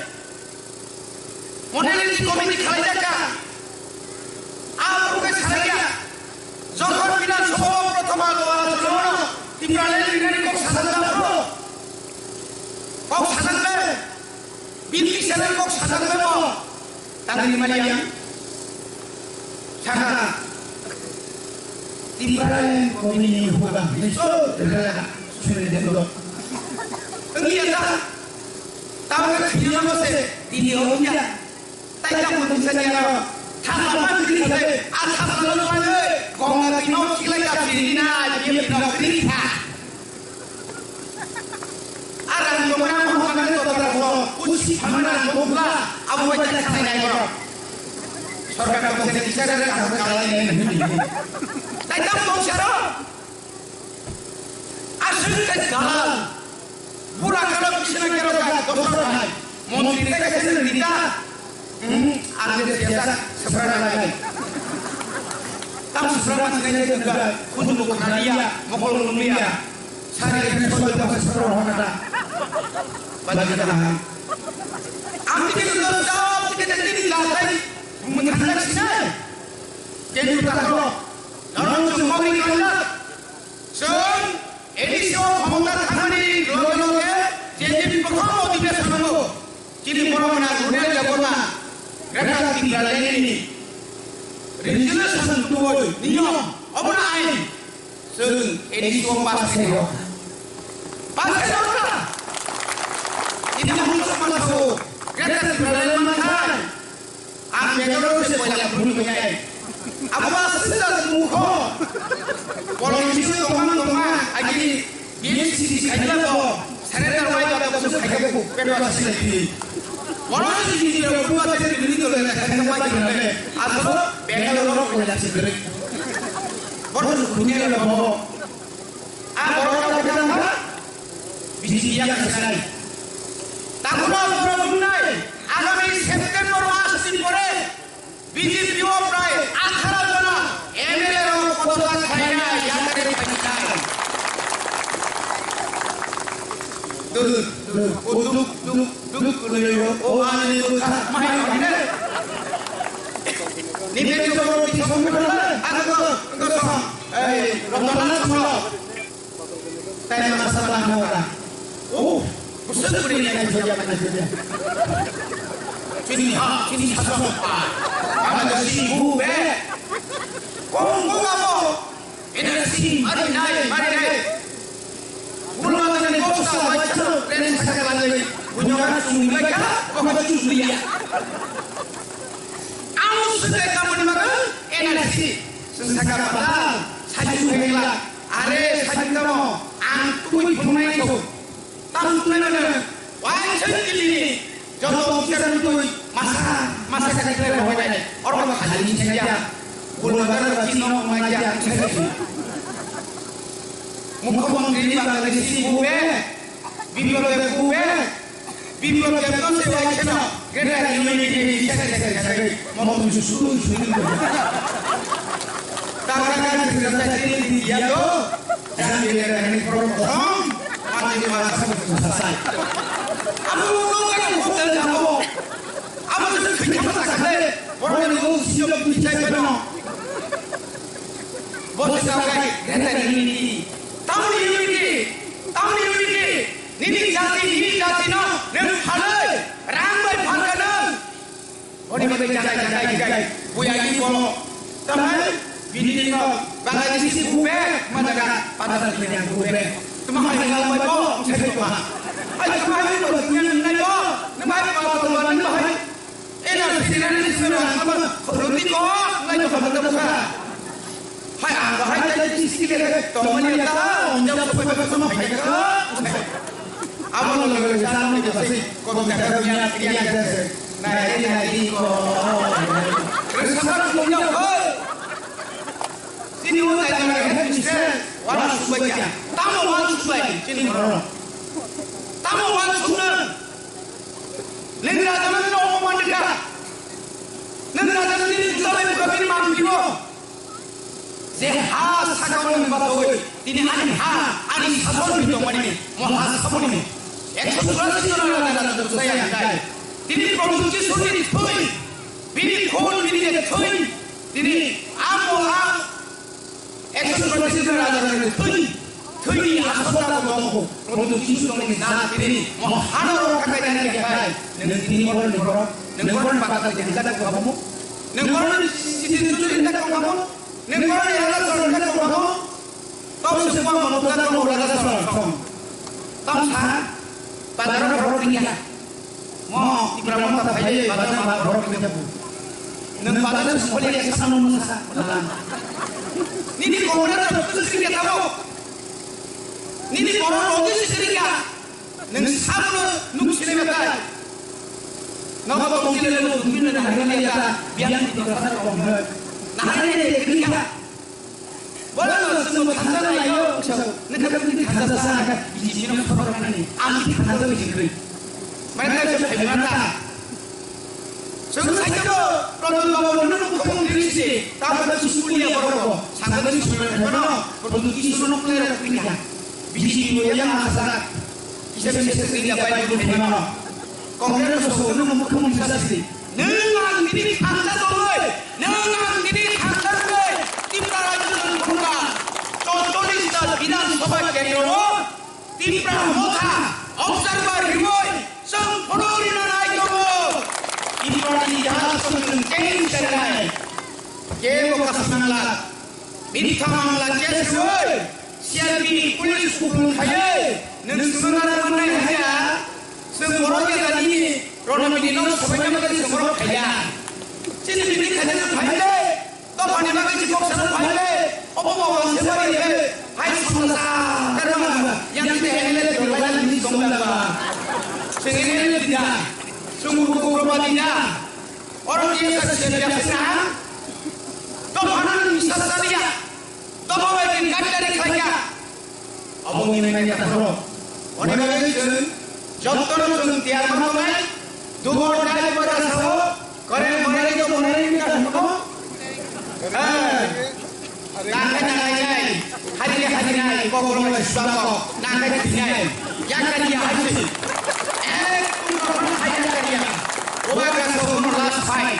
Monelini committee khalai jakha. Abo khe salaiya. Jokhon Bidhan Sabha o prothom alo alochona no Tipraland rinani kok sajak na phro. Kok sajak le. B P C L kok sajak le mo. Tangri maya. Sakha. Tipraland committee ni huga. Misto. Suri dendo. Engi ya ta. Tamo khe thwiyama se tini o wngya. Tai tamo tisa ni aro. Thapla ma tini khe a thapla no mane. Konga tino khilai ka tini na ye tino kri tha. Arang no na mo ma ne to ta ko. Usi phamna ko bla. Abu ba ta khai nai ko. Sorkar ko se tisa re ka ka lai nai. Tai tamo saro. Aswk khe dalal. Bura kalo bisina kero kha dosra hai. Montri tei khe sini rita. Hmm, ang je siyasa sebrang lai. Tam sebrang ma sinai je juga. Khunju bo khaliya, mokol nungya. Sari khe soi da sebrang hona da. Bagi da hai. Ang tike dos da, tike da tini la hai. Mengkhanak sinai. Jadi tak kalo. Lalu semua ini khanak. Chwng A D C o khomota thangmani loge loge je je prothom odhibeshongo chini borok gwnang Ruren Debbarma Greater Tipraland ni resolution tubui niyom obono ain chwng A D C o pass khaio. Pass khaio na? Ini muchuk masa Greater Tipraland manthai. Ang Bangalore se poila phunuk khe. Abo ba sida mukho. Polong bisingo tongma tongma, agini B N C D khaina bo, surrender wai ba bo sum khaika bu, pero ba sida phi. Polong bisingo tongma tongma, surrender wai ba bo sum khaika bu, pero ba sida phi. Abo Bangalore ro koila sida phi. Bor dunia lo bo. A bor ro ko dang ba. B J P ya khasinai. Takhuna bor ro nai. Agami September mas ni pore B J P o prai atharo jona M L A rok kotor khaina yatari khaina. Duk, duk, duk, duk, duk, o ani duk, mai, mai, mai. Ni be jo ro di song ko la, ano ko, ko song. Ei, ro to na song. Tei ma sa ba na ora. Oh, kusuk kuri ni kai joja mana joja. Chini ha, chini sa sa pa. Ama da si bu be. Kong kong amo. N R C mari nai, mari nai. Gulma ni bosta wachalo, ren sa ka lai. Bunyora chumi bacha, ko ba chu suya. Amo sete kamani maga N R C. Saka pata, saju hengla. Are saju tamo, ang tui phunai so. Tam tui mana, wain sen kili ni. Joto officer tui, masa, masa ka kle rohoi nai. Oro ka khali ni chaya. Gulma gara chino maya. Mukhyamantri ni Bangladeshi bube, Biplab Deb bube, Biplab Deb no se wai kheno, Greater Unity Day ni secretary sagwi, mo tu su su su ni. Tara ka ni secretary ni dia do, jang Greater Unity Forum korom, mati ma sa su sa sai. Abu ko ka ko ta jabo. Abu tu khini ma ta ka le, boro ni ko si lo ni sai ko no. Bo se ka ka, Greater Unity. Tamni unity, tamni unity. Nini jati, nini jati no, nwng phalwi, rang bai phalka nwng. Boni bagwi janai, janai, janai, buya ni bolo. Tamai, bini no, Bangladeshi bube, majaga, pada bini bube. Tuma hai ngal bai bo, sai ko ha. Ai tuma hai bo, dunia nai bo, namai ko to ban hai. Ena sirani sirani khoroti ko ngai to khoroti ko. Hai ang hai tai ti sile to mani ta onja ko ko ko hai ka. Amo lo lo sa ni ko si ko ka ka ya ya ya. Na ya ya ko. Sini mo tai na he ni se. Wala subai ya. Tamo wala subai. Sini mo. Tamo wala subai. Nini raja nini no oman dikha. Nini raja nini juta bai buka bini mang bibo. Je ha sakao ni batoi, tini ani ha, ani sason ni tongmani, mo ha saboni ni. Ekso churasi jona raja raja jaya kai. Tini Prabhu Jisu ni thoi, bini khon bini thoi, tini amo a Ekso churasi jona raja raja thoi, thoi ni asota tongo, Prabhu Jisu tongni jat tini, mo hano ro kakai nani kai, neng tini boro ni boro, neng boro ni bata ni jat ko kamu, neng boro ni siti tu ni jat ko kamu, neng boro ni ala jat ko kamu, kau semua mo jat ko raja song song, kau sa, pada ro ro ni ya. Mo, Tipra Motha phaiwi bazar ma borok khe bu. Nwng bazar songphali ya khe sano nwng sa. Nini kongna ta kusri ya tamo. Nini kongna rodi sri ya. Nwng sano nwng sini ya kai. Nogo tongkile lo dumi na hari ya ta. Biang di bazar kong. Na hari ya. Bono chwngno thansa naio, nokha bini thansa sa, bini sino khoroknani, ang thansa bai chwngri. Mai ta se phai mata. Chwng sai ko, Pradhan Babu no mukhyamantri se, ta ba ki school ya borok, sangani school ya borok, Pradhan ki school no kle ra kini ha. B J P ya ma sa. Kisa bisa kini ya bai bu ni ma. Congress so no mukhyamantri sa se. Nwng ang tini thangsa tongwi, nwng ang tini thangsa tongwi, Tipra Rajya Dol Khunga, chorchollis ta Bidhan Sabha kendro o, Tipra Motha, observer riwi, chwng phono rina nai tongo. Tipra ni jahaj chwng change kernai. Kebo kasmangla, mitha mangla case riwi, C R P P, police kupulung khaiwi, nwng swnamna mannai haiya, chwng borok ya dani, Ronamini no sabaina bagwi chwng borok khaiya. Chini bini khaina no phaide, to Nang bagwi si kok sana phai le, obo bo wang se bari le, hai song sa, karma ba, yang si M L A tu lai ni song da ba. Sing M L A tu da, sung ru ko ba di da. Oro ni sa se ya sa, to hanan ni sa sa ya, to ba ni kat dari kaya. Obo wngwi manya takhoro. Oni bagwi chwng jotono chwng tiyar ma tongnai, dubor dai bwta sao, kore morai do morai wngwi takhoro. Eh, nakai nakai nai, hajini hajini nai, kok rong lai suba kok, nakai thinai, yakari ya haji. Eh, kum kok rong hai yakari ya. Oba ka so mo last fight.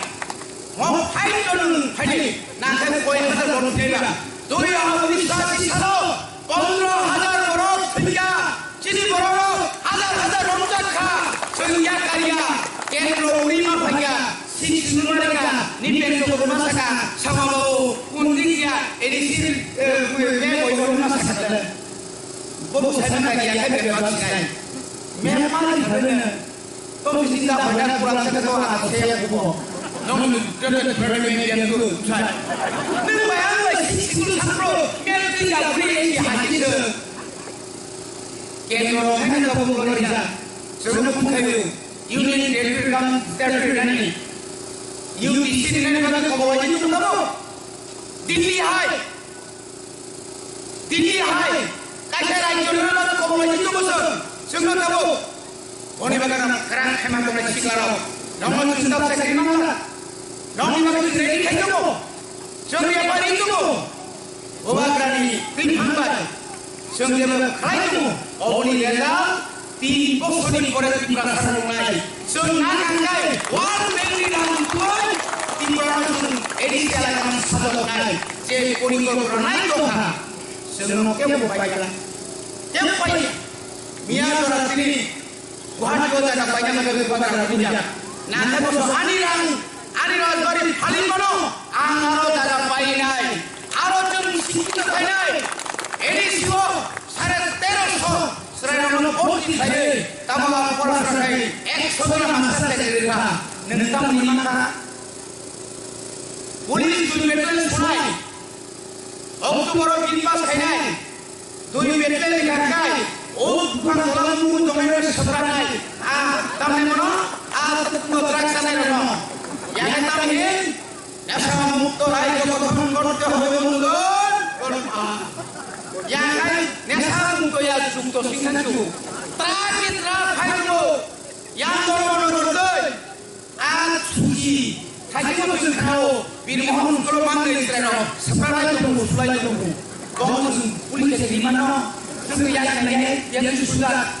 Mo fight to nung fight, nakai koi hajar rong theba. Dui hajar uni sasi salo. Pondro hajar borok thwikha, chini borok hajar hajar romjak kha, chwng yakariya, kendro uri ma phaikha, sik sinuma rega, ni pengso goma saka, sama babu, kundi kiya, A D C, eh, me oi goma saka. Bobo sana kariya, kariya, kariya, kariya. Me mari kharena. Tong sida bhai na kurang sa to a se ya kubo. Nong ni tete tete me biang tu sai. Nung bai ang bai sik sik tu thang bro. Biang tu ya bri ya haji tu. Kendro hai na ko bro ya. Sunu pun khayu. Union Territory kam Territory nani. U T C ni nani ba ko bro ni tu ko. Delhi hai. Tini hai, kaisa rajyo ni bagwi kobol bai tongmo chwng, chwngno tabuk. Boni bagwi rang kwrang khaima tongnai siklarok. Nokno chwng tabuk chakri mangla. Nokni bagwi chwng ready khai tongo. Chwng yapari tongo. Bubagrani twi hambai. Chwng jeba khlai tongo. Oboni result Tin bosorni pore Tiprasa nungnai. Chwng na nangnai World Bank ni rang twi Tiprasa chwng A D C elaka mang sajoknai. Je porikolpona nai tongkha. Chwngno kebo paikha. Kebo paikha. Miya jora tini Guwahati o jaga paina bagwi bagra buja. Nangnai boso ani rang, ani rajbari phalwi mano. Ang aro jaga painai. Aro chwng sikito khainai. A D C o Sare teroso chwrairokno bhorti khlaiwi, tamo abo porasona khai ekso jona master chakri rwkha. Nwng tamo ni mankha? Police dui battalion sonai. October o bill pass khainai. Dui battalion ni kha khai. O buphang tola mungwi tongnairokno swpranai. A, tamni bono, a, drugs chanairokno. Yang tamni Nesa mukto rajyo gothon korte hobe bondhun, korma. Yakai nesa mukto ya chukto singha chuk. Traki tra phaino. Yang korma no jordoi. A suji. Thajimo chwng khao. Bir Mohan Sukro Mandri Israel. Separai tongbu, sulai tongbu. Bongo chwng police se rimano, chwng ya ya ya ya ya chwng suda,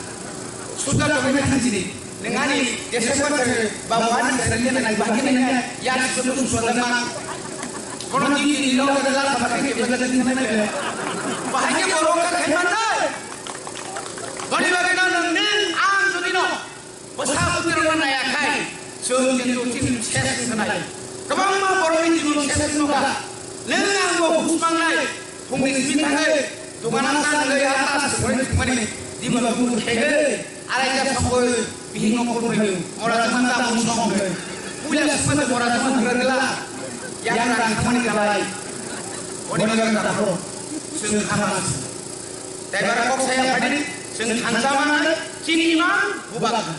suda tongwi thang sini. Nwng ani December se babu ani se rele nai bahai nai ya chwng suda ma. Kono di di lo ka la ba ke ke ba ke nai. Bahai ke borok ka khai man nai. Bani bagwi no nwng ang jodi no. Bwsa bwtwirokno naiyakhai, chwng kintu chini ses wngkha nai. Kwbangma borokni jibon ses wngkha. Nwng angbo buj mangnai, phungni simi thangwi, dogano ta nungwi ha ta se hwnwi thwngmani, diba bukur khaigwi, araika songwi bihikno khulumwi, mora jama ta mung songwi. Puila swkmani mora jama hwngra gla, yang rang thangmani galai. Boni bagwi takhro, chwng khama se. Tei bara kok saya phadi, chwng thansa manai, chini imang, bubagra.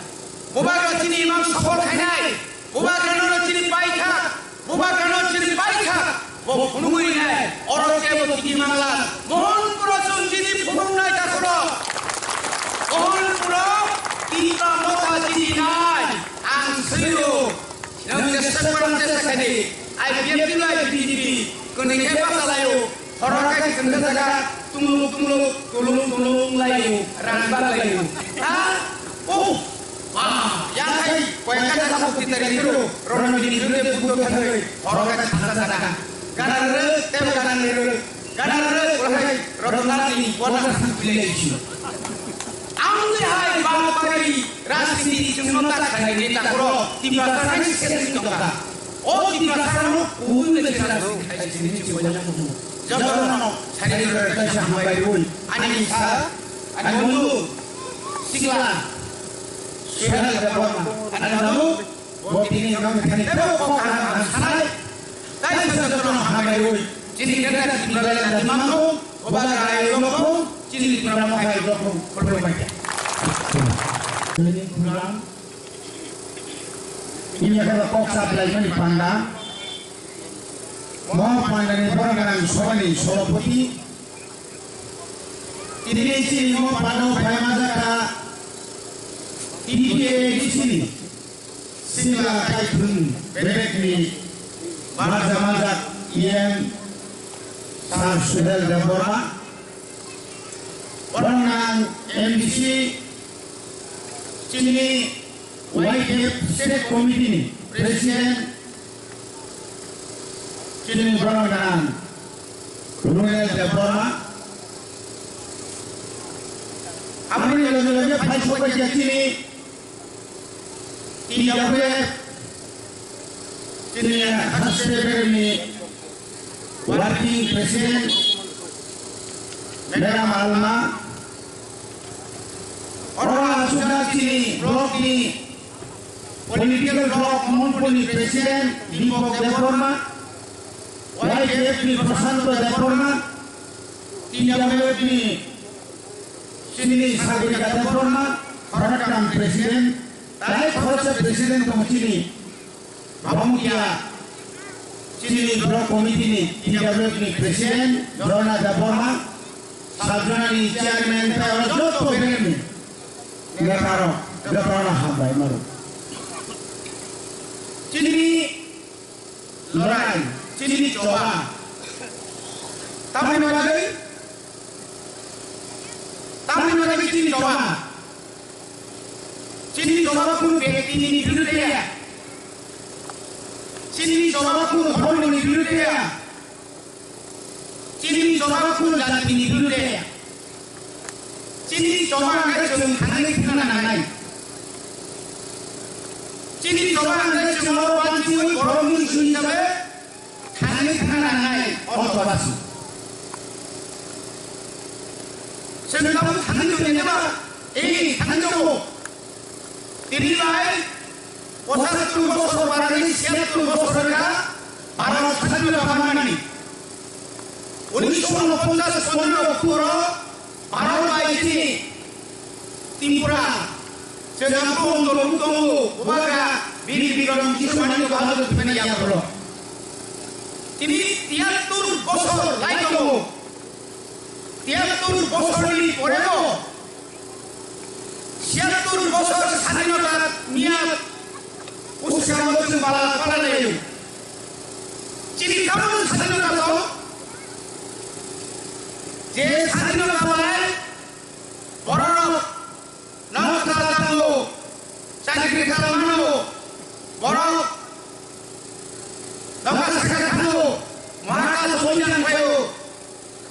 Bubagra chini imang sokol khainai, bubagrano chini paikha, bubagrano chini paikha. Bo phunugwi rinai, oro kebo chini mangla. Mohanpuro chwng chini phunuknai takhro. Mohanpuro Tipra Motha chini nai, ang swiro. Nwng jesa kwrwng jesa khaidi, I P F T no I P T P, kwnwi khe bachalaio, horo khe chwngsa jaga, tunglung tunglung, tulung tulung wnglaio, rang baglaio. Ha? Oh! Ba! Yakhai, koyekta jaga bukti tari phiro, rono bini bwrwi bukto thangwi, horo khe thangsa jaga. Gana rwrwk, tebo gana rwrwk. Gana rwrwk, wahai Rotondar ni Bonasang village. Ang ni hai bang pagari rajniti chwngno ta khaini neta koro Tiprasa hai session tongkha. O Tiprasa no kubui bai khe rajniti khai sini chwngno. Jotono sari rwrwk kaisa hambai rwi. Ani sa, ani bondhu, sikla, Suhel Debbarma, ani bondhu, Bo tini nong thani tebo kok kaham ang sanai. Tai sa Jotono hambai rwi, chini neta Tipraland dati mangkho, oba rai rokho, chini Tipra Motha rokho, khulumbai kha. Nini khulumang, ini adalah kok supply mani panda. Mo panda ni borok nang sobani sobapoti. Ini chini mo panda phai majaka, T P A D C ni. Singla Kaithung Bebekni Marja Manjak E M Sir Suhel Debbarma, Bornang M D C, chini Y T F State Committee ni President, chini Bornang Runel Debbarma, aboni loge loge phai sokbaikha chini T W F, chini Haste Beremni Working President, Madam Alma, oro aswkha chini block ni political block Mohanpur ni President Deepak Debbarma, Y T F ni Prashanto Debbarma, T W F ni chini Sagorika Debbarma, khoroktham President, tai khoroksa President tongo chini. Bangwngya chini Block Committee ni T W F ni President Jona Debbarma, Sabjona ni Chairman tei oro joto beremni neta rok, jotono hambai mano. Chini lorai, chini choba. Tamoni bagwi, tamoni bagwi chini choba. Chini choba kunu bektini birudhe ya. Chini choba kunu dhormoni birudhe ya. Chini choba kunu jatini birudhe ya. Chini choba hwnkhe chwng thangwi thangna nangnai. Chini choba hwnkhe chwng oro banchiwi borokni sui hisabe thangwi thangna nangnai o choba se. Chwng tabuk thangwi tongya ba? Ee, thangwi tongo. Tini bai pochattor bosor barani siyattor bosor wngkha Bharat sadhino jamanmani. Unisho unoponchas pondro October o Bharat bai chini Tripura, chwng abo ongtong tongo, bubagra Bir Bikram Kishore Manikya Bahadur Thupani yagulo. Tini tiyattor bosor lai tongo. Tiyattor bosorni poreo, siyattor bosor sadhinota niya uskang chwng bala pala laio. Chini tamo sadhinota tong? Je sadhinota bai borok Nokha tango, chakri kha mano, borok nokha sakha thango, mahakal soitan phaio,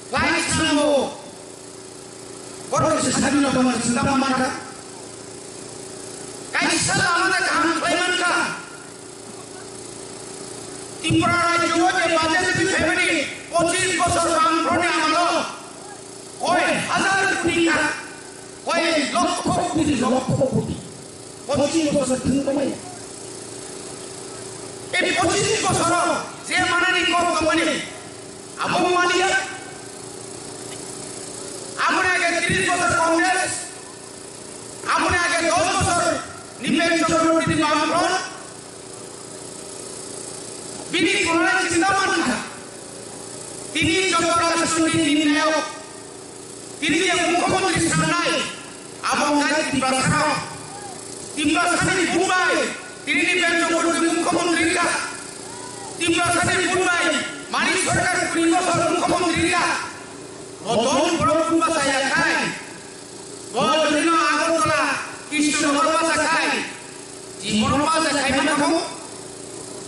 flight thango, borok se sadi no tongma chwng tamo mankha. Kaisa lama kaham khlai mankha. Tripura rajyo je budget ni family pochis bosor Bamfront ni amolo koi hazar koti ka, koi lokkho koti, lokkho koti. Pochis bosor thung tongmani. Ei pochis bosoro je manani kok tongmani, abo mania. Aboni age tris bosor Congress, aboni age dos bosor Nripen Chakraborty ni Bamfront, bini korona chinta mankha. Tini joto rajniti nirnayok, tini je mukhyamantri sanai, abo wngkha Tiprasa. Tiprasani bubai, tini ni Nripen Chakraborty mukhyamantri wngkha. Tiprasani bubai, Manik Sarkar kuri bosor mukhyamantri wngkha. Bodol borok bubacha yakhai. Bo jodino Agartala, Krishnanagar bacha khai, jibon bacha khai mano,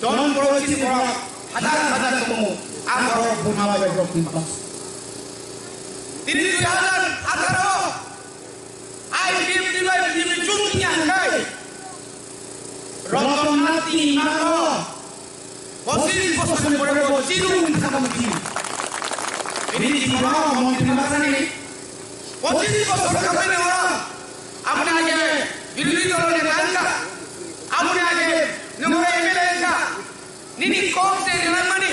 jon borok chini borok hazar hazar tongo, a borok Burma bai borok ni bas. Tini dui hazar atharo, I P F T bai B J P chuk ni angkai, Ratan Nath ni mano, Pochis bosor ni pore bo chini wngwi thangkha bini. Bini jibon o montri masani pochis bosor khabai ni oro aboni age birodhi dol ni neta wngkha, aboni age nwng M L A wngkha, nini kok se rinani mani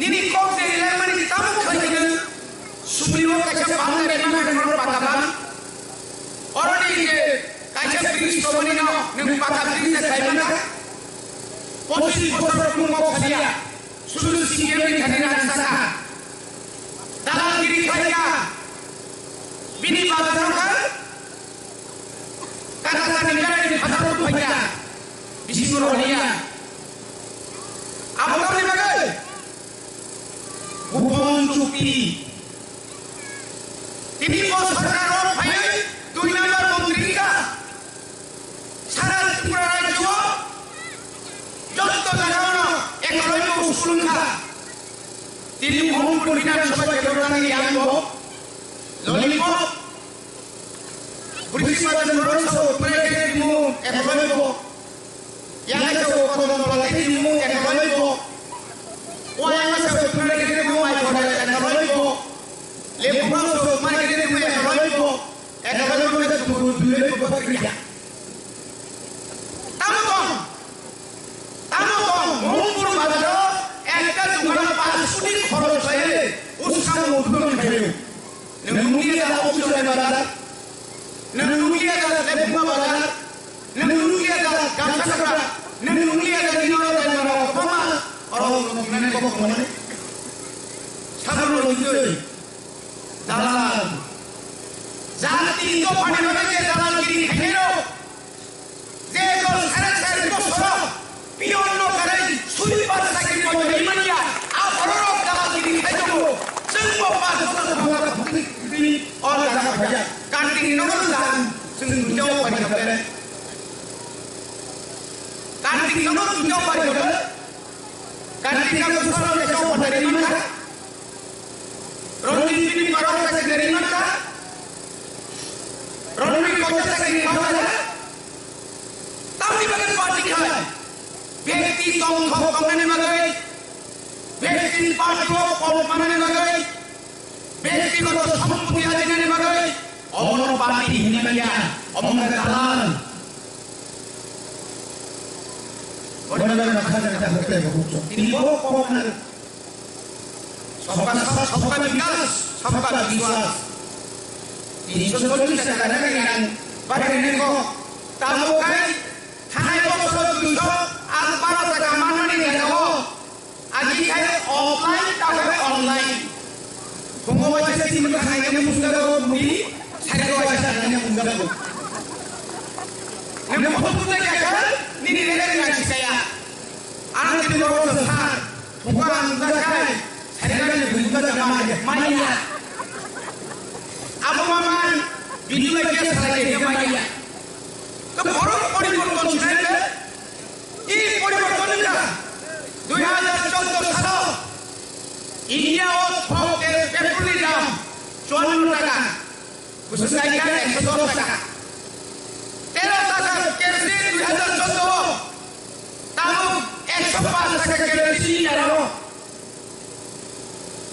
Nini kok de rilai mani tamo khlai khe nang? Subri o kaisa bangla rimani norok paka bang. Oroni je kaisa bridge tongmani no nwng paka bridge se khai mangkha. Pochis bosor rok nwng kok salia. Sudu C P M ni thani rang saka. Dalal giri khlai kha. Bini bagwi no kha. Kaka sani gari ni phatar rok phai kha. Bisi no rwliya. Abo tamni bagwi. Bhupan chukti. Tini bo sarkar o phaiwi dui number montri wngkha. Sara Tripura rajyo o joto jaga o no ekoloibo school wngkha. Tini Mohanpur Bidhan Sabha kedo thani yang bo lollipop. Bwrwi sima jwng rwng sa o pwrai khe timo ekoloibo. Yang sa o kodom pala tei timo ekoloibo. O yang sa o pwrai khe timo mai khoda ekoloibo. Lebu ma sa o pwrai khe timo ekoloibo. Ekoloibo khe timo duiloibo bakri ya. Tamo tong. Tamo tong. Mohanpur bazar o ekta dukano panch koti khoroch khlaiwi uskang udghadon khlaio. Nwng nukliya da Opichai bazar, nwng nukliya da Lebuma bazar, nwng nukliya da Gamsakra, nwng nukliya da Nino bazar, mano kwbangma oro nuknani kok mani. Sabono loitwi dalal. Jati dophani bagwi je dalalgiri khainai rok, je dol sare sare bosoro pion no karai sui bar sakri ko rimania, a bororok dalalgiri khai tongo. Chwng bo ba joto jagao thangwi o jaga phaiya. Kanting nogo jang chwng duijago pai kha bele. Kanting nogo duijago pai kha bele. Kanting nogo soro jaga pai rimani. Roni bini parok ta kiri mata. Roni kota ta kiri mata. Tamni bagwi party khai. Bekti tongthok tongnani bagwi. Bekti party o kol manani bagwi. Bektigoto sompoti ajinani bagwi. Omono party hinmanya. Omono dalal. Omono dalal. Tini bo kok nang. Sabka saath, sabka vikas, sabka vishwas. Tinsho chollish taka na yang bari neko tamo kai thanai bosor duisho ar baro taka manmani jagao agi khai offline tabe online. Phungo waisa tin taka khainai musga dago mudi, sari waisa khainai musga dago. Nemu phungo waisa khainai nini rega rega sikaya. Ang tini borok no sa, buka ang buka kai, sari kali buka kai maya, maya. Abo mama, bini bai kya salai kya maya. To borok poriborton sinai khe, i poriborton wngkha. Dui hajar choudo salo, India o thok tel petrol ni dam chuanno taka. Bwswk naikha ekso dos taka. Tero taka kerosene dui hajar choudo o. Tabuk ekso paanch taka kerosene ni daro.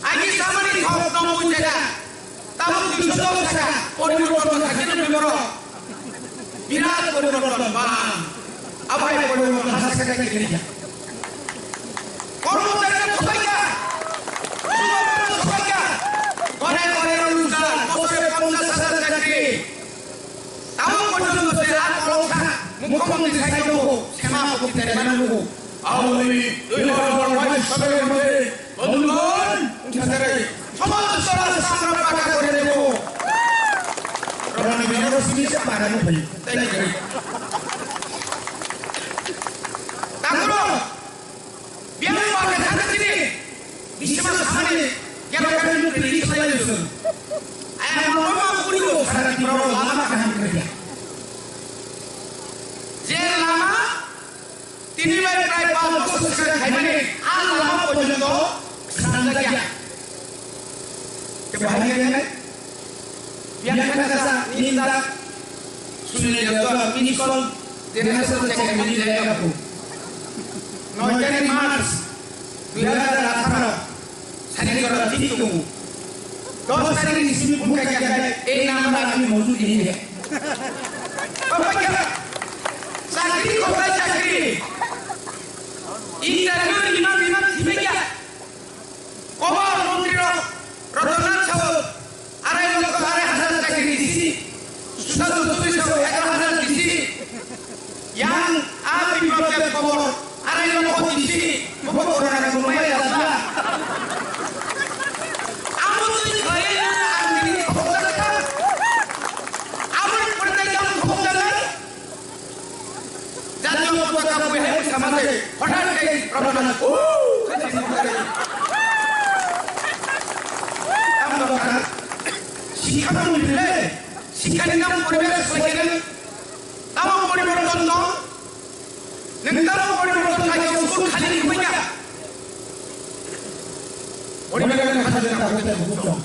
Agi samani thok noboi taka. Tabuk duiso dos taka. Poriborton khaikhe nw bemoro. Birat poriborton bang. Abai poriborton hasa khaikhe khaikhe. Kormochari no thopaikha, chubagrano thopaikha, gore gore no lujak, bosore ponchash hajar chakri. Tamo porjonto se ar koloksa mukhyamantri sai tongo, sema bokti tere mano lugo. Agami dui hajar bais salor moddhe, bondhugon, somajor rasta amra paka kore debo. Rani bina rosmi se para no bhai. Thank you. Takuro. Biyang ba khe thangkha chini, bisima samani, kebo khe nung release khlai rwsong. Ayang mama buri bo sara Tripura o lama kaham khe ya. Je lama tini bai prai pas bosor sigang khaimani, a lama porjonto swnamjak ya. Kebo hai khe nai? Biang kasa ninda sunil jagdal miss call dena sa check mili jayega ko. Noi tarik March dui hajar atharo sani jora thik tongo. Dos tarik ni simi phone khaikha khe ei number ami mojud ni he. Baba kya? Chakri khotai chakri. Interview rima rima thibekya. Amo twi khlaiwi ang bini khokjak kha. Amo ni pore tei ang khokjaknai. Jatiyo potaka bui hai sama se. Hothat khe Rabindranath, "Oh!" Ang dokha. Sikha mundile. Sikha ni nam poribesh khlaiwi. Tamo poriborton no? Nwng tamo poriborton khaikhe usuk khali ni khuya. Poriborton khali ni khuya.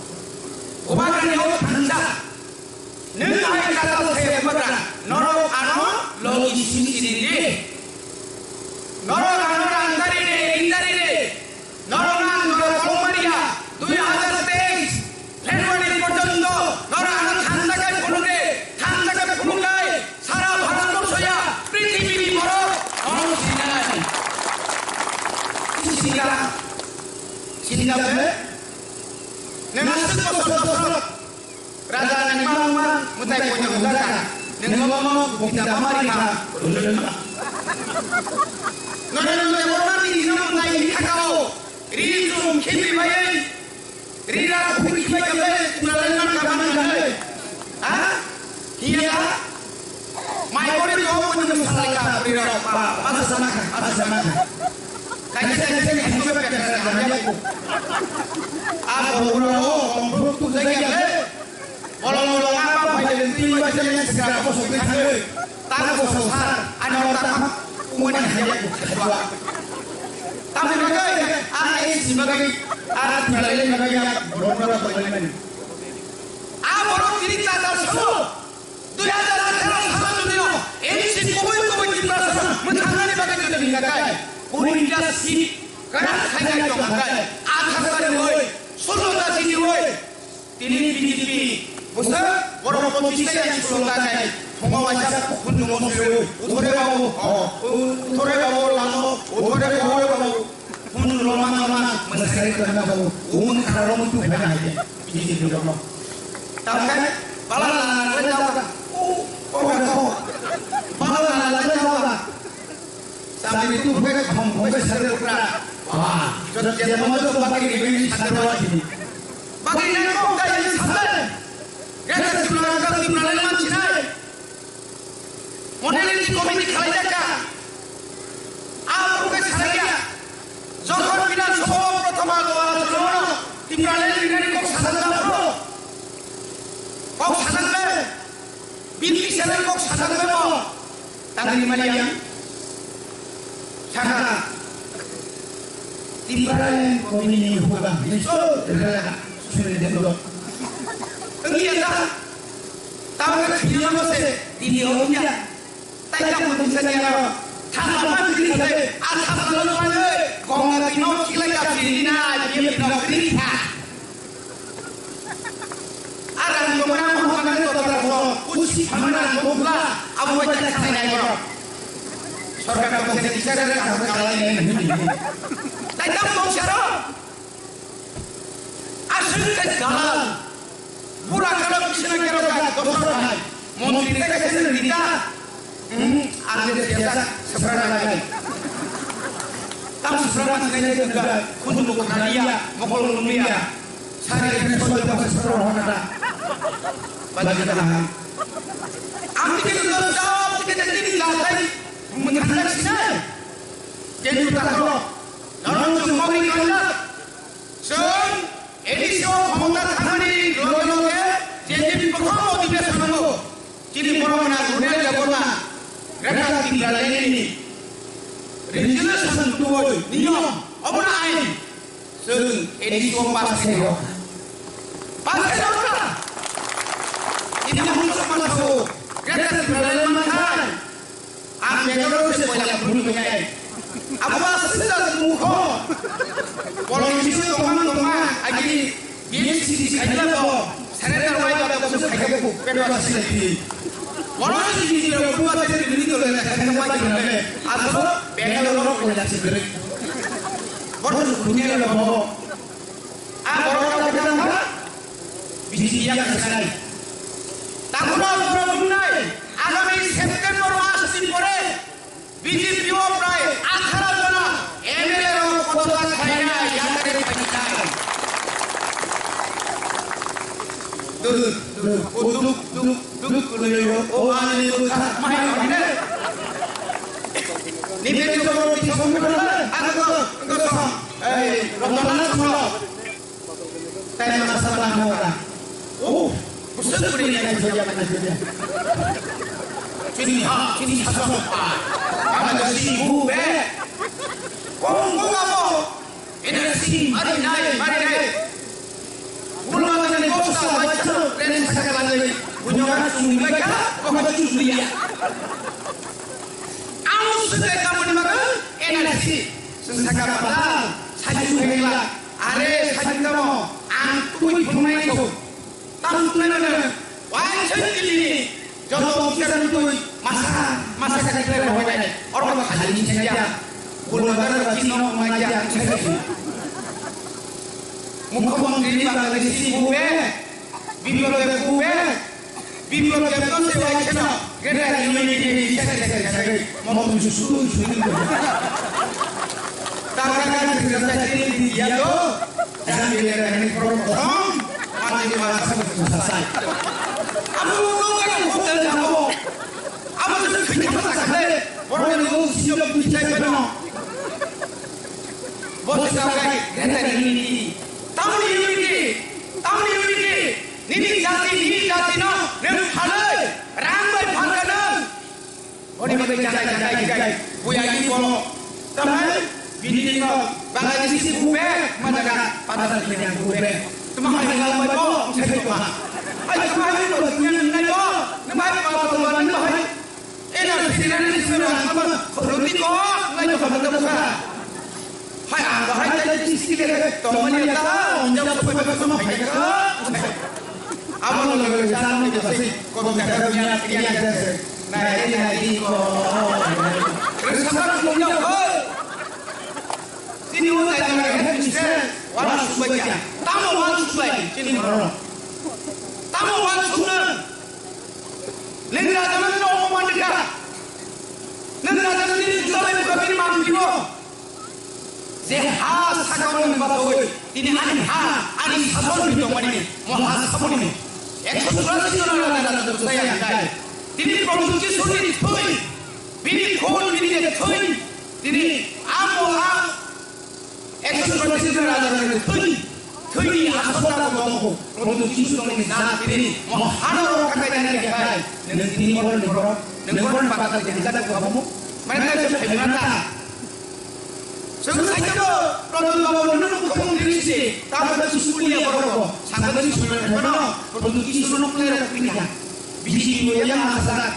Oba kani o thansa. Nwng hai kata se oba ka. Norok ano logi sisi di. Norok ano rangdari de, indari de. Norok ang norok Komariya, dui hajar teis February porjonto norok ano thansa khe phunukdi, thansa khe phunukdi, sara Bharat borsoya prithibini borok norok sinai. Sinai, sinai khe, nwng aswk bosor bosor Raja ni mama mutai punya mudaka. Nengmo mo kita mamari ka. Nore nore mo mami no mutai ni kakao. Ri sum khibi bai. Ri ra khu khibi bai. Kuna le na ka man ka le. Ha? Hiya. Mai kori ko punya salai ka. Ri ra pa. Asa sana ka. Asa sana ka. Kaisa kaisa ni hijo pe ka. Asa ura o. Om bhuk tu jai ka le. Bolong bolong apa bai twi bai twi sika ko so twi thangwi. Tang ko so sar ano ta umani haya ko khajwa. Tamo bagai a isi bagai a tulai le bagai ya bolong bolong ko mani. A borok tini ta ta so. Dui hajar atharo salo jodi no isi kubui kubui Tiprasa muthanani bagai jodi hinga kai. Kuri ta si kana khai kai to kai. Athar kare hoi. Sulo ta si hoi. Tini B J P bwsa borok pochis ta yang sulung ta kai. Thongma waisa khun nungo sui. Uthore babu. Uthore babu lamo. Uthore babu babu. Khun loma loma. Masari kana babu. Umun kharalo mutu phena hai. B J P loma. Tamkai. Bala la la la la. Bala la la la la. Sambil itu gue kong gue seru kura. Wah, jadi mau tuh pakai di sini santai lagi. Pakai ini kok kayak ini santai. Kita cuma kita cuma lain macam. Model ini komedi khalai jaga. Apa gue salah ya? Jokon bilang semua pertama doa semua. Timbralen ini kok sadar bro. Kok sadar. Bini channel kok sadar bebo. Tangri mani yang saka. Timbralen komini huwa. Nisto rela suri dendo. Ini ya ta. Tangri kiriya mase. Dini ya. Taika mudin sanya. Thapa mani kiri kare. Asap lalu mani. Konga tino kila ya sini na. Dia pina kiri. Arang jomna mo hokmani totra mo usi phamna mo bla abo bai ta khalai nai borok. Sorkar ko se bichar ra ka khalai nai nai. Tai tam mo saro. Aswk kai dalal. Bura kalo kisna kero ka dosra hai. Montri ta kaisa nita. Hmm, ande siyasa sebrang lagai. Tam sebrang lagai juga. Kuntu bukan dia, mokol dunia. Sari ini soal jawab sebrang hana. Bagi kita. Ang tiket itu jawab tiket ini lagai. Mengenai sini. Jadi kita kalau orang semua ini kan. Chwng A D C o khomota thangmani loge loge je je prothom odhibeshon o chini borok gwnang Rudraj Debbarma Greater Tipraland ni resolution tubui niyom obono ain chwng A D C o pass khe rw kha. Pass khe rw kha. Ini mungsa masa o Greater Tipraland manthai. Ang Bangalore se koila phuru nai. Abo aswk mukho. Bolong bisu tongmang tongma agi B M C D khaila bo. Surrender wai ba bo su khaika bu. Pedwa sila di. Bolong si di lo bu ba se di lo na khaika wai ba le. Aso Bangalore ro koila si gre. Bor dunia lo bo. A borok rok khe tamo? B J P ya khasanai. Takhurok borok wngnai, agami September mas ni pore B J P o prai atharo jon Duk kwrwi rok o ani bwkha mai rok ne. Nini jogo ti song ko na, ano ko, ko song. Ei, rotana song. Tei ma sa ba na ora. O, busa kwrwi na joya ma na joya. Chini ha, chini ha song. Ama da si bu be. Kong ko ka mo. Energy, mari nai, mari nai. Gulma tani bosta bai chalo, len saka lalai. Bunyora sungri bai kha, koko chusriya. Ang sungri kamuni maga, energy. Saka pala, saju hengla. Are, saju kamo, ang tui phunai so. Tamo twi mano, wansoi twi, joto officer twi, masa, masa ka declare rok bai nai. Oro khali ni saya, gulma dara ba chino ma ya, saya. Mukhyamantri ni ba ni si bu be, Biplab Deb bu be, Biplab Deb no se wai chino, Greater Unity ni secretary, secretary, mo tu su su ni. Tara ka ni secretary ni ya to. Jang bile rani program kosom, mati ma sabut susasai. Abo no kan hotel jabo. Abo tu khitma sakale, borok ni go sijok tu chai pano. Bos ka kai, greater unity. Tamni unity, tamni unity. Nini jati, nini jati no, nem phalai, rang bai phalai no. Oni bagai jagai jagai jagai. Buya ni bolo. Tamai bini no bagai si bube majaga pada kena bube. Tuma hai ngal bai bo sai to ha. Ai tuma hai to dunia ni nai bo. Nama hai ba to ba ni hai. Ena sini ni sini sama roti ko ngai to ba to ka. Hai ang hai tai ti si ke to mani ta onja ko ba ko no hai ka. Abo no lo sa ni ko si ko ta ka dunia ni ya. Nai, nai, iko. Resapa punya, hoi. Sini utai na head mistress, wala subai ya. Tamo wala subai, sini moro. Tamo wala suna. Neng raja nang no mandika. Neng raja nang ni juta bai buka bini mam bibo. Je ha sakao ni bagwi tini ani ha, ani sason ni tongmani, mo ha saboni. Ekso churasi jona raja raja dosa yang dai. Tini Prabhu Jisu ni thoi, bini khon, bini je thoi, tini amo a ekso churasi jona raja raja ni thoi, thoi ni asota ko tongko. Prabhu Jisu tongmani na tini mo hano ro kakai dani kai. Neng tini boro ni boro, neng boro ni bakal jadi kada ko kamu. Mana je phaimana ta. Chwng saitabo Pradhan Babu no mukhyamantri se, tamo da school ya borok bo, sangani sumai no, Pradhan Kishore no khlai rok pini ha. B J P bo yang asara,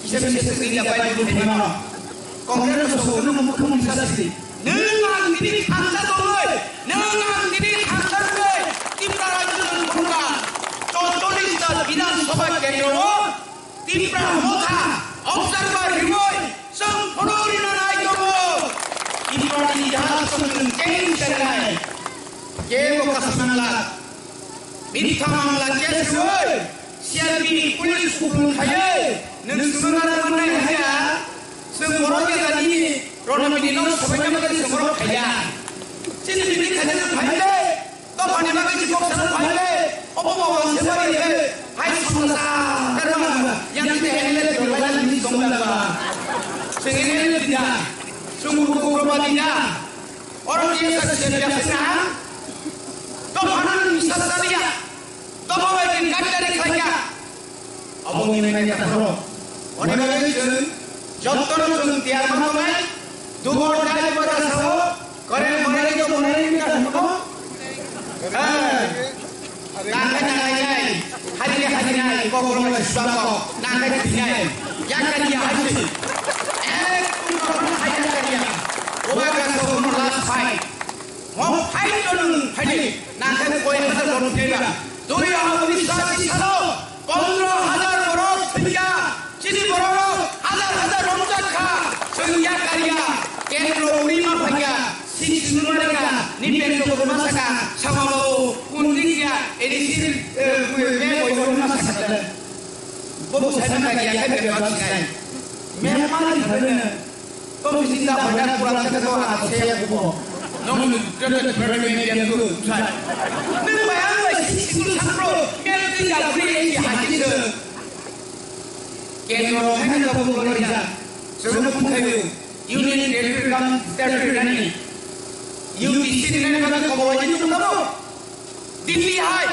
kisa kisa se ya bai bo phaimano. Congress so no mukhyamantri sa se. Nwng ang tini thansa tongoi, nwng ang tini thansa tongoi, Tipra Rajya Nangkhorka, chorchollis ta Bidhan Sabha kendro o, Tipra Motha observer rwui chwng phoro rina nai tongo. Tiprani jaga chwng keng chengnai. Kebo kasmangla. Mitha mangla case rwui C R P police kupulung khaiwi nwng swmana manai haya. Chwng borok jagani ronamini no sabaina bagwi chwng borok khaiya. Chini bini khaina phai de. Dophani bagwi si kok sana phai le, obo bo wang se bari le, hai songsa, karma, yang kita M L A tu lai ni songla ba. Sing M L A tu dia, sung buku berubah dia. Orang dia saksi dia sana, dophana ni sasa dia, dophana ni kandari kaya. Obo wngwi manya takhoro. Oni bagwi chwng jotono chwng tiyar ma wngnai, dubor dai bwta sao, kore morai do morai wngwi takhoro. Eh, nakai nakai nai, hajini hajini nai, kok rong lai suba kok, nakai thinai, yakar ya haji. Eh, kum kok rong hai yakar ya. Oba ka so mo last fight. Mo fight to nung fight ni, nakai koi hajar rong thega. Dui hajar uni sati salo. Pondro hajar borok thwikha, chini borok hajar hajar romjakha, chwng yakariya, kendro uri ma phaikha, sini sunu ma rwkha, ni pendro ma saka, sama babu, kundi kiya, A D C, eh, me boy ma saka. Bobo sai ma kiya, kai me ba sinai. Me ma ni thane. Tong sida bhana pura khe to a se ya kubo. Nong ni tete tete me biang tu sai. Nung bayang bai sik sik tu thang bro. Me tu ya bri ya haji tu. Kendro haino tabuk rijak. Chwngno phungkhaio. Union Territory kam Territory nani. U T C ni nani bagwi kobo wajin tong tabuk. Delhi hai.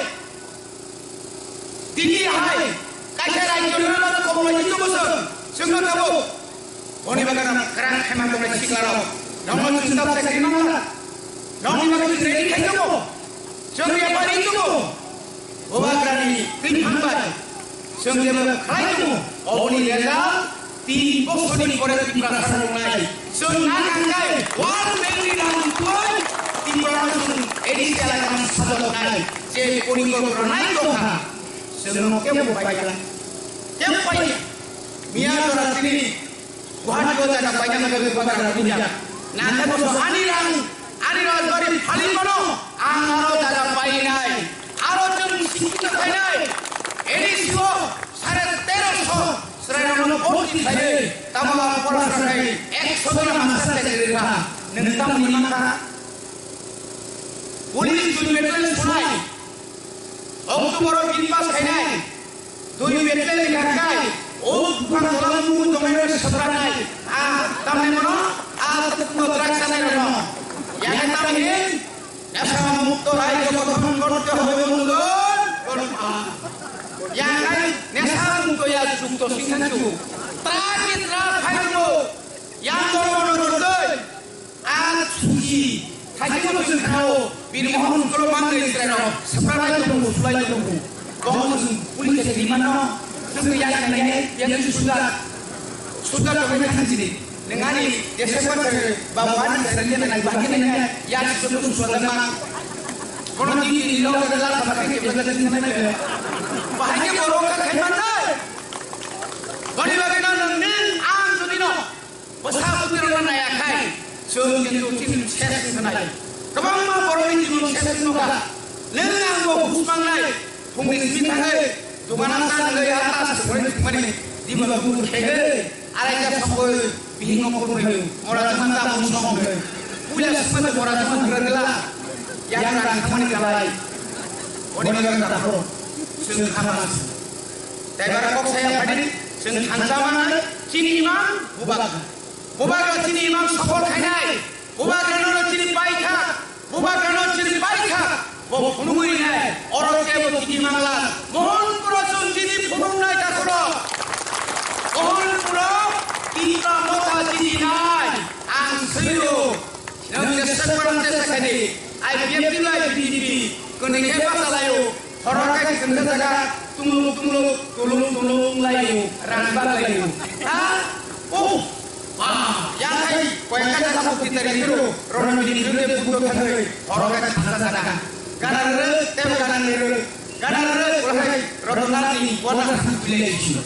Delhi hai. Kaisa rajyo ni bagwi kobo wajin tong bwswng. Chwngno tabuk. Boni bagwi nang kwrak khaima tongnai siklarok. Nokno chwng tabuk sakri mangla. Nokni bagwi chwng ready khai tongo. Chwng yapari tongo. Bubagrani twi hambai. Chwng jeba khlai tongo, oboni result tin bosorni pore Tiprasa wngnai. Chwng na nangnai, World Bank ni rang twi Tiprasa chwng A D C elakano sajoknai. Je porikorkona nai tongkha, chwngno kebo paikha. Kebo paikha. Miya jora tini Guwahati o jaga paina bagwi bubagra buja. Nathai boso ani rang, ani rajbari phali mano, ang aro jaga painai. Aro chwng sikito khainai. A D C o sare teroso chwrairokno bhorti khlaiwi, tamo porasona khai ekso jona master chakri rwkha. Nwng tamo ni mankha? Police junior college khulai. October o bill pass khainai. Dui betle ni khakai. O buphang tola mung tongmani sabranai. A, tamni mano, a, no drugs anai mano. Yang tamni, nesa mukto rajyo gothon korte hobe mungol, kon a. Yang kai, nesa mukto ya jukto singhanju. Trak ni trak khaingo. Yang dormo no dordoi. A suji, khaikhe bo chwng khao, bini mohon uskolo manwi chwrairok, swpranai tongo, sulai tongo. Bono chwng police se rimano, chwng yang nai, yang chwng suda, suda tongwi thang chini. Nwng ani December se babu ani se rinai, bahai nai, yang chwng suda mang. Bono di di lo ke la la bahai ke bela di nai. Bahai ke borok ka khai man nai. Boni bagwi no nwng ning ang jodi no. Bwsa bwtwirokno naiyakhai, chwng kintu chini ses wngkha nai. Kwbangma borokni jibon ses wngkha. Nwng ang bo buj mangnai, phungni simi thangwi, dogana ta nangwi, ha ta se hwnwi thwngmani, diba bukur thegwi, araika songwi, bihikno khurmwi, mora jwkma ta mung songwi. Puila swkma se mora jwkma thwngwi rwla, yang rang thangmani kalai. Boni bagwi takhro, chwng khama se. Tei bara kok saya phadi, chwng thansa manai, chini imang, bubagra. Bubagra chini imang sopor khainai, bubagra no chini paikha, bubagra no chini paikha, bo phunugwi nai, oro kebo chini mangla, mohon puro chwng chini phunuknai takhro. Mohon puro, kita mota chini nai, ang swiro, nwng jesa kwrwng jesa khaidi, I P F T lai B J P, kwnwi khe bachalaio. Horo khe chwngsa jaga tunglung tunglung, tulung tulung laio, rang bak laio. Ha? Oh! Ah, yang hai, koi ka jaga bukti tari turu, rono di turu de bukto thangoi, horo khe chwngsa jaga. Gadang re, tebo gadang re, gadang re, ulhai, rotonani, wana village.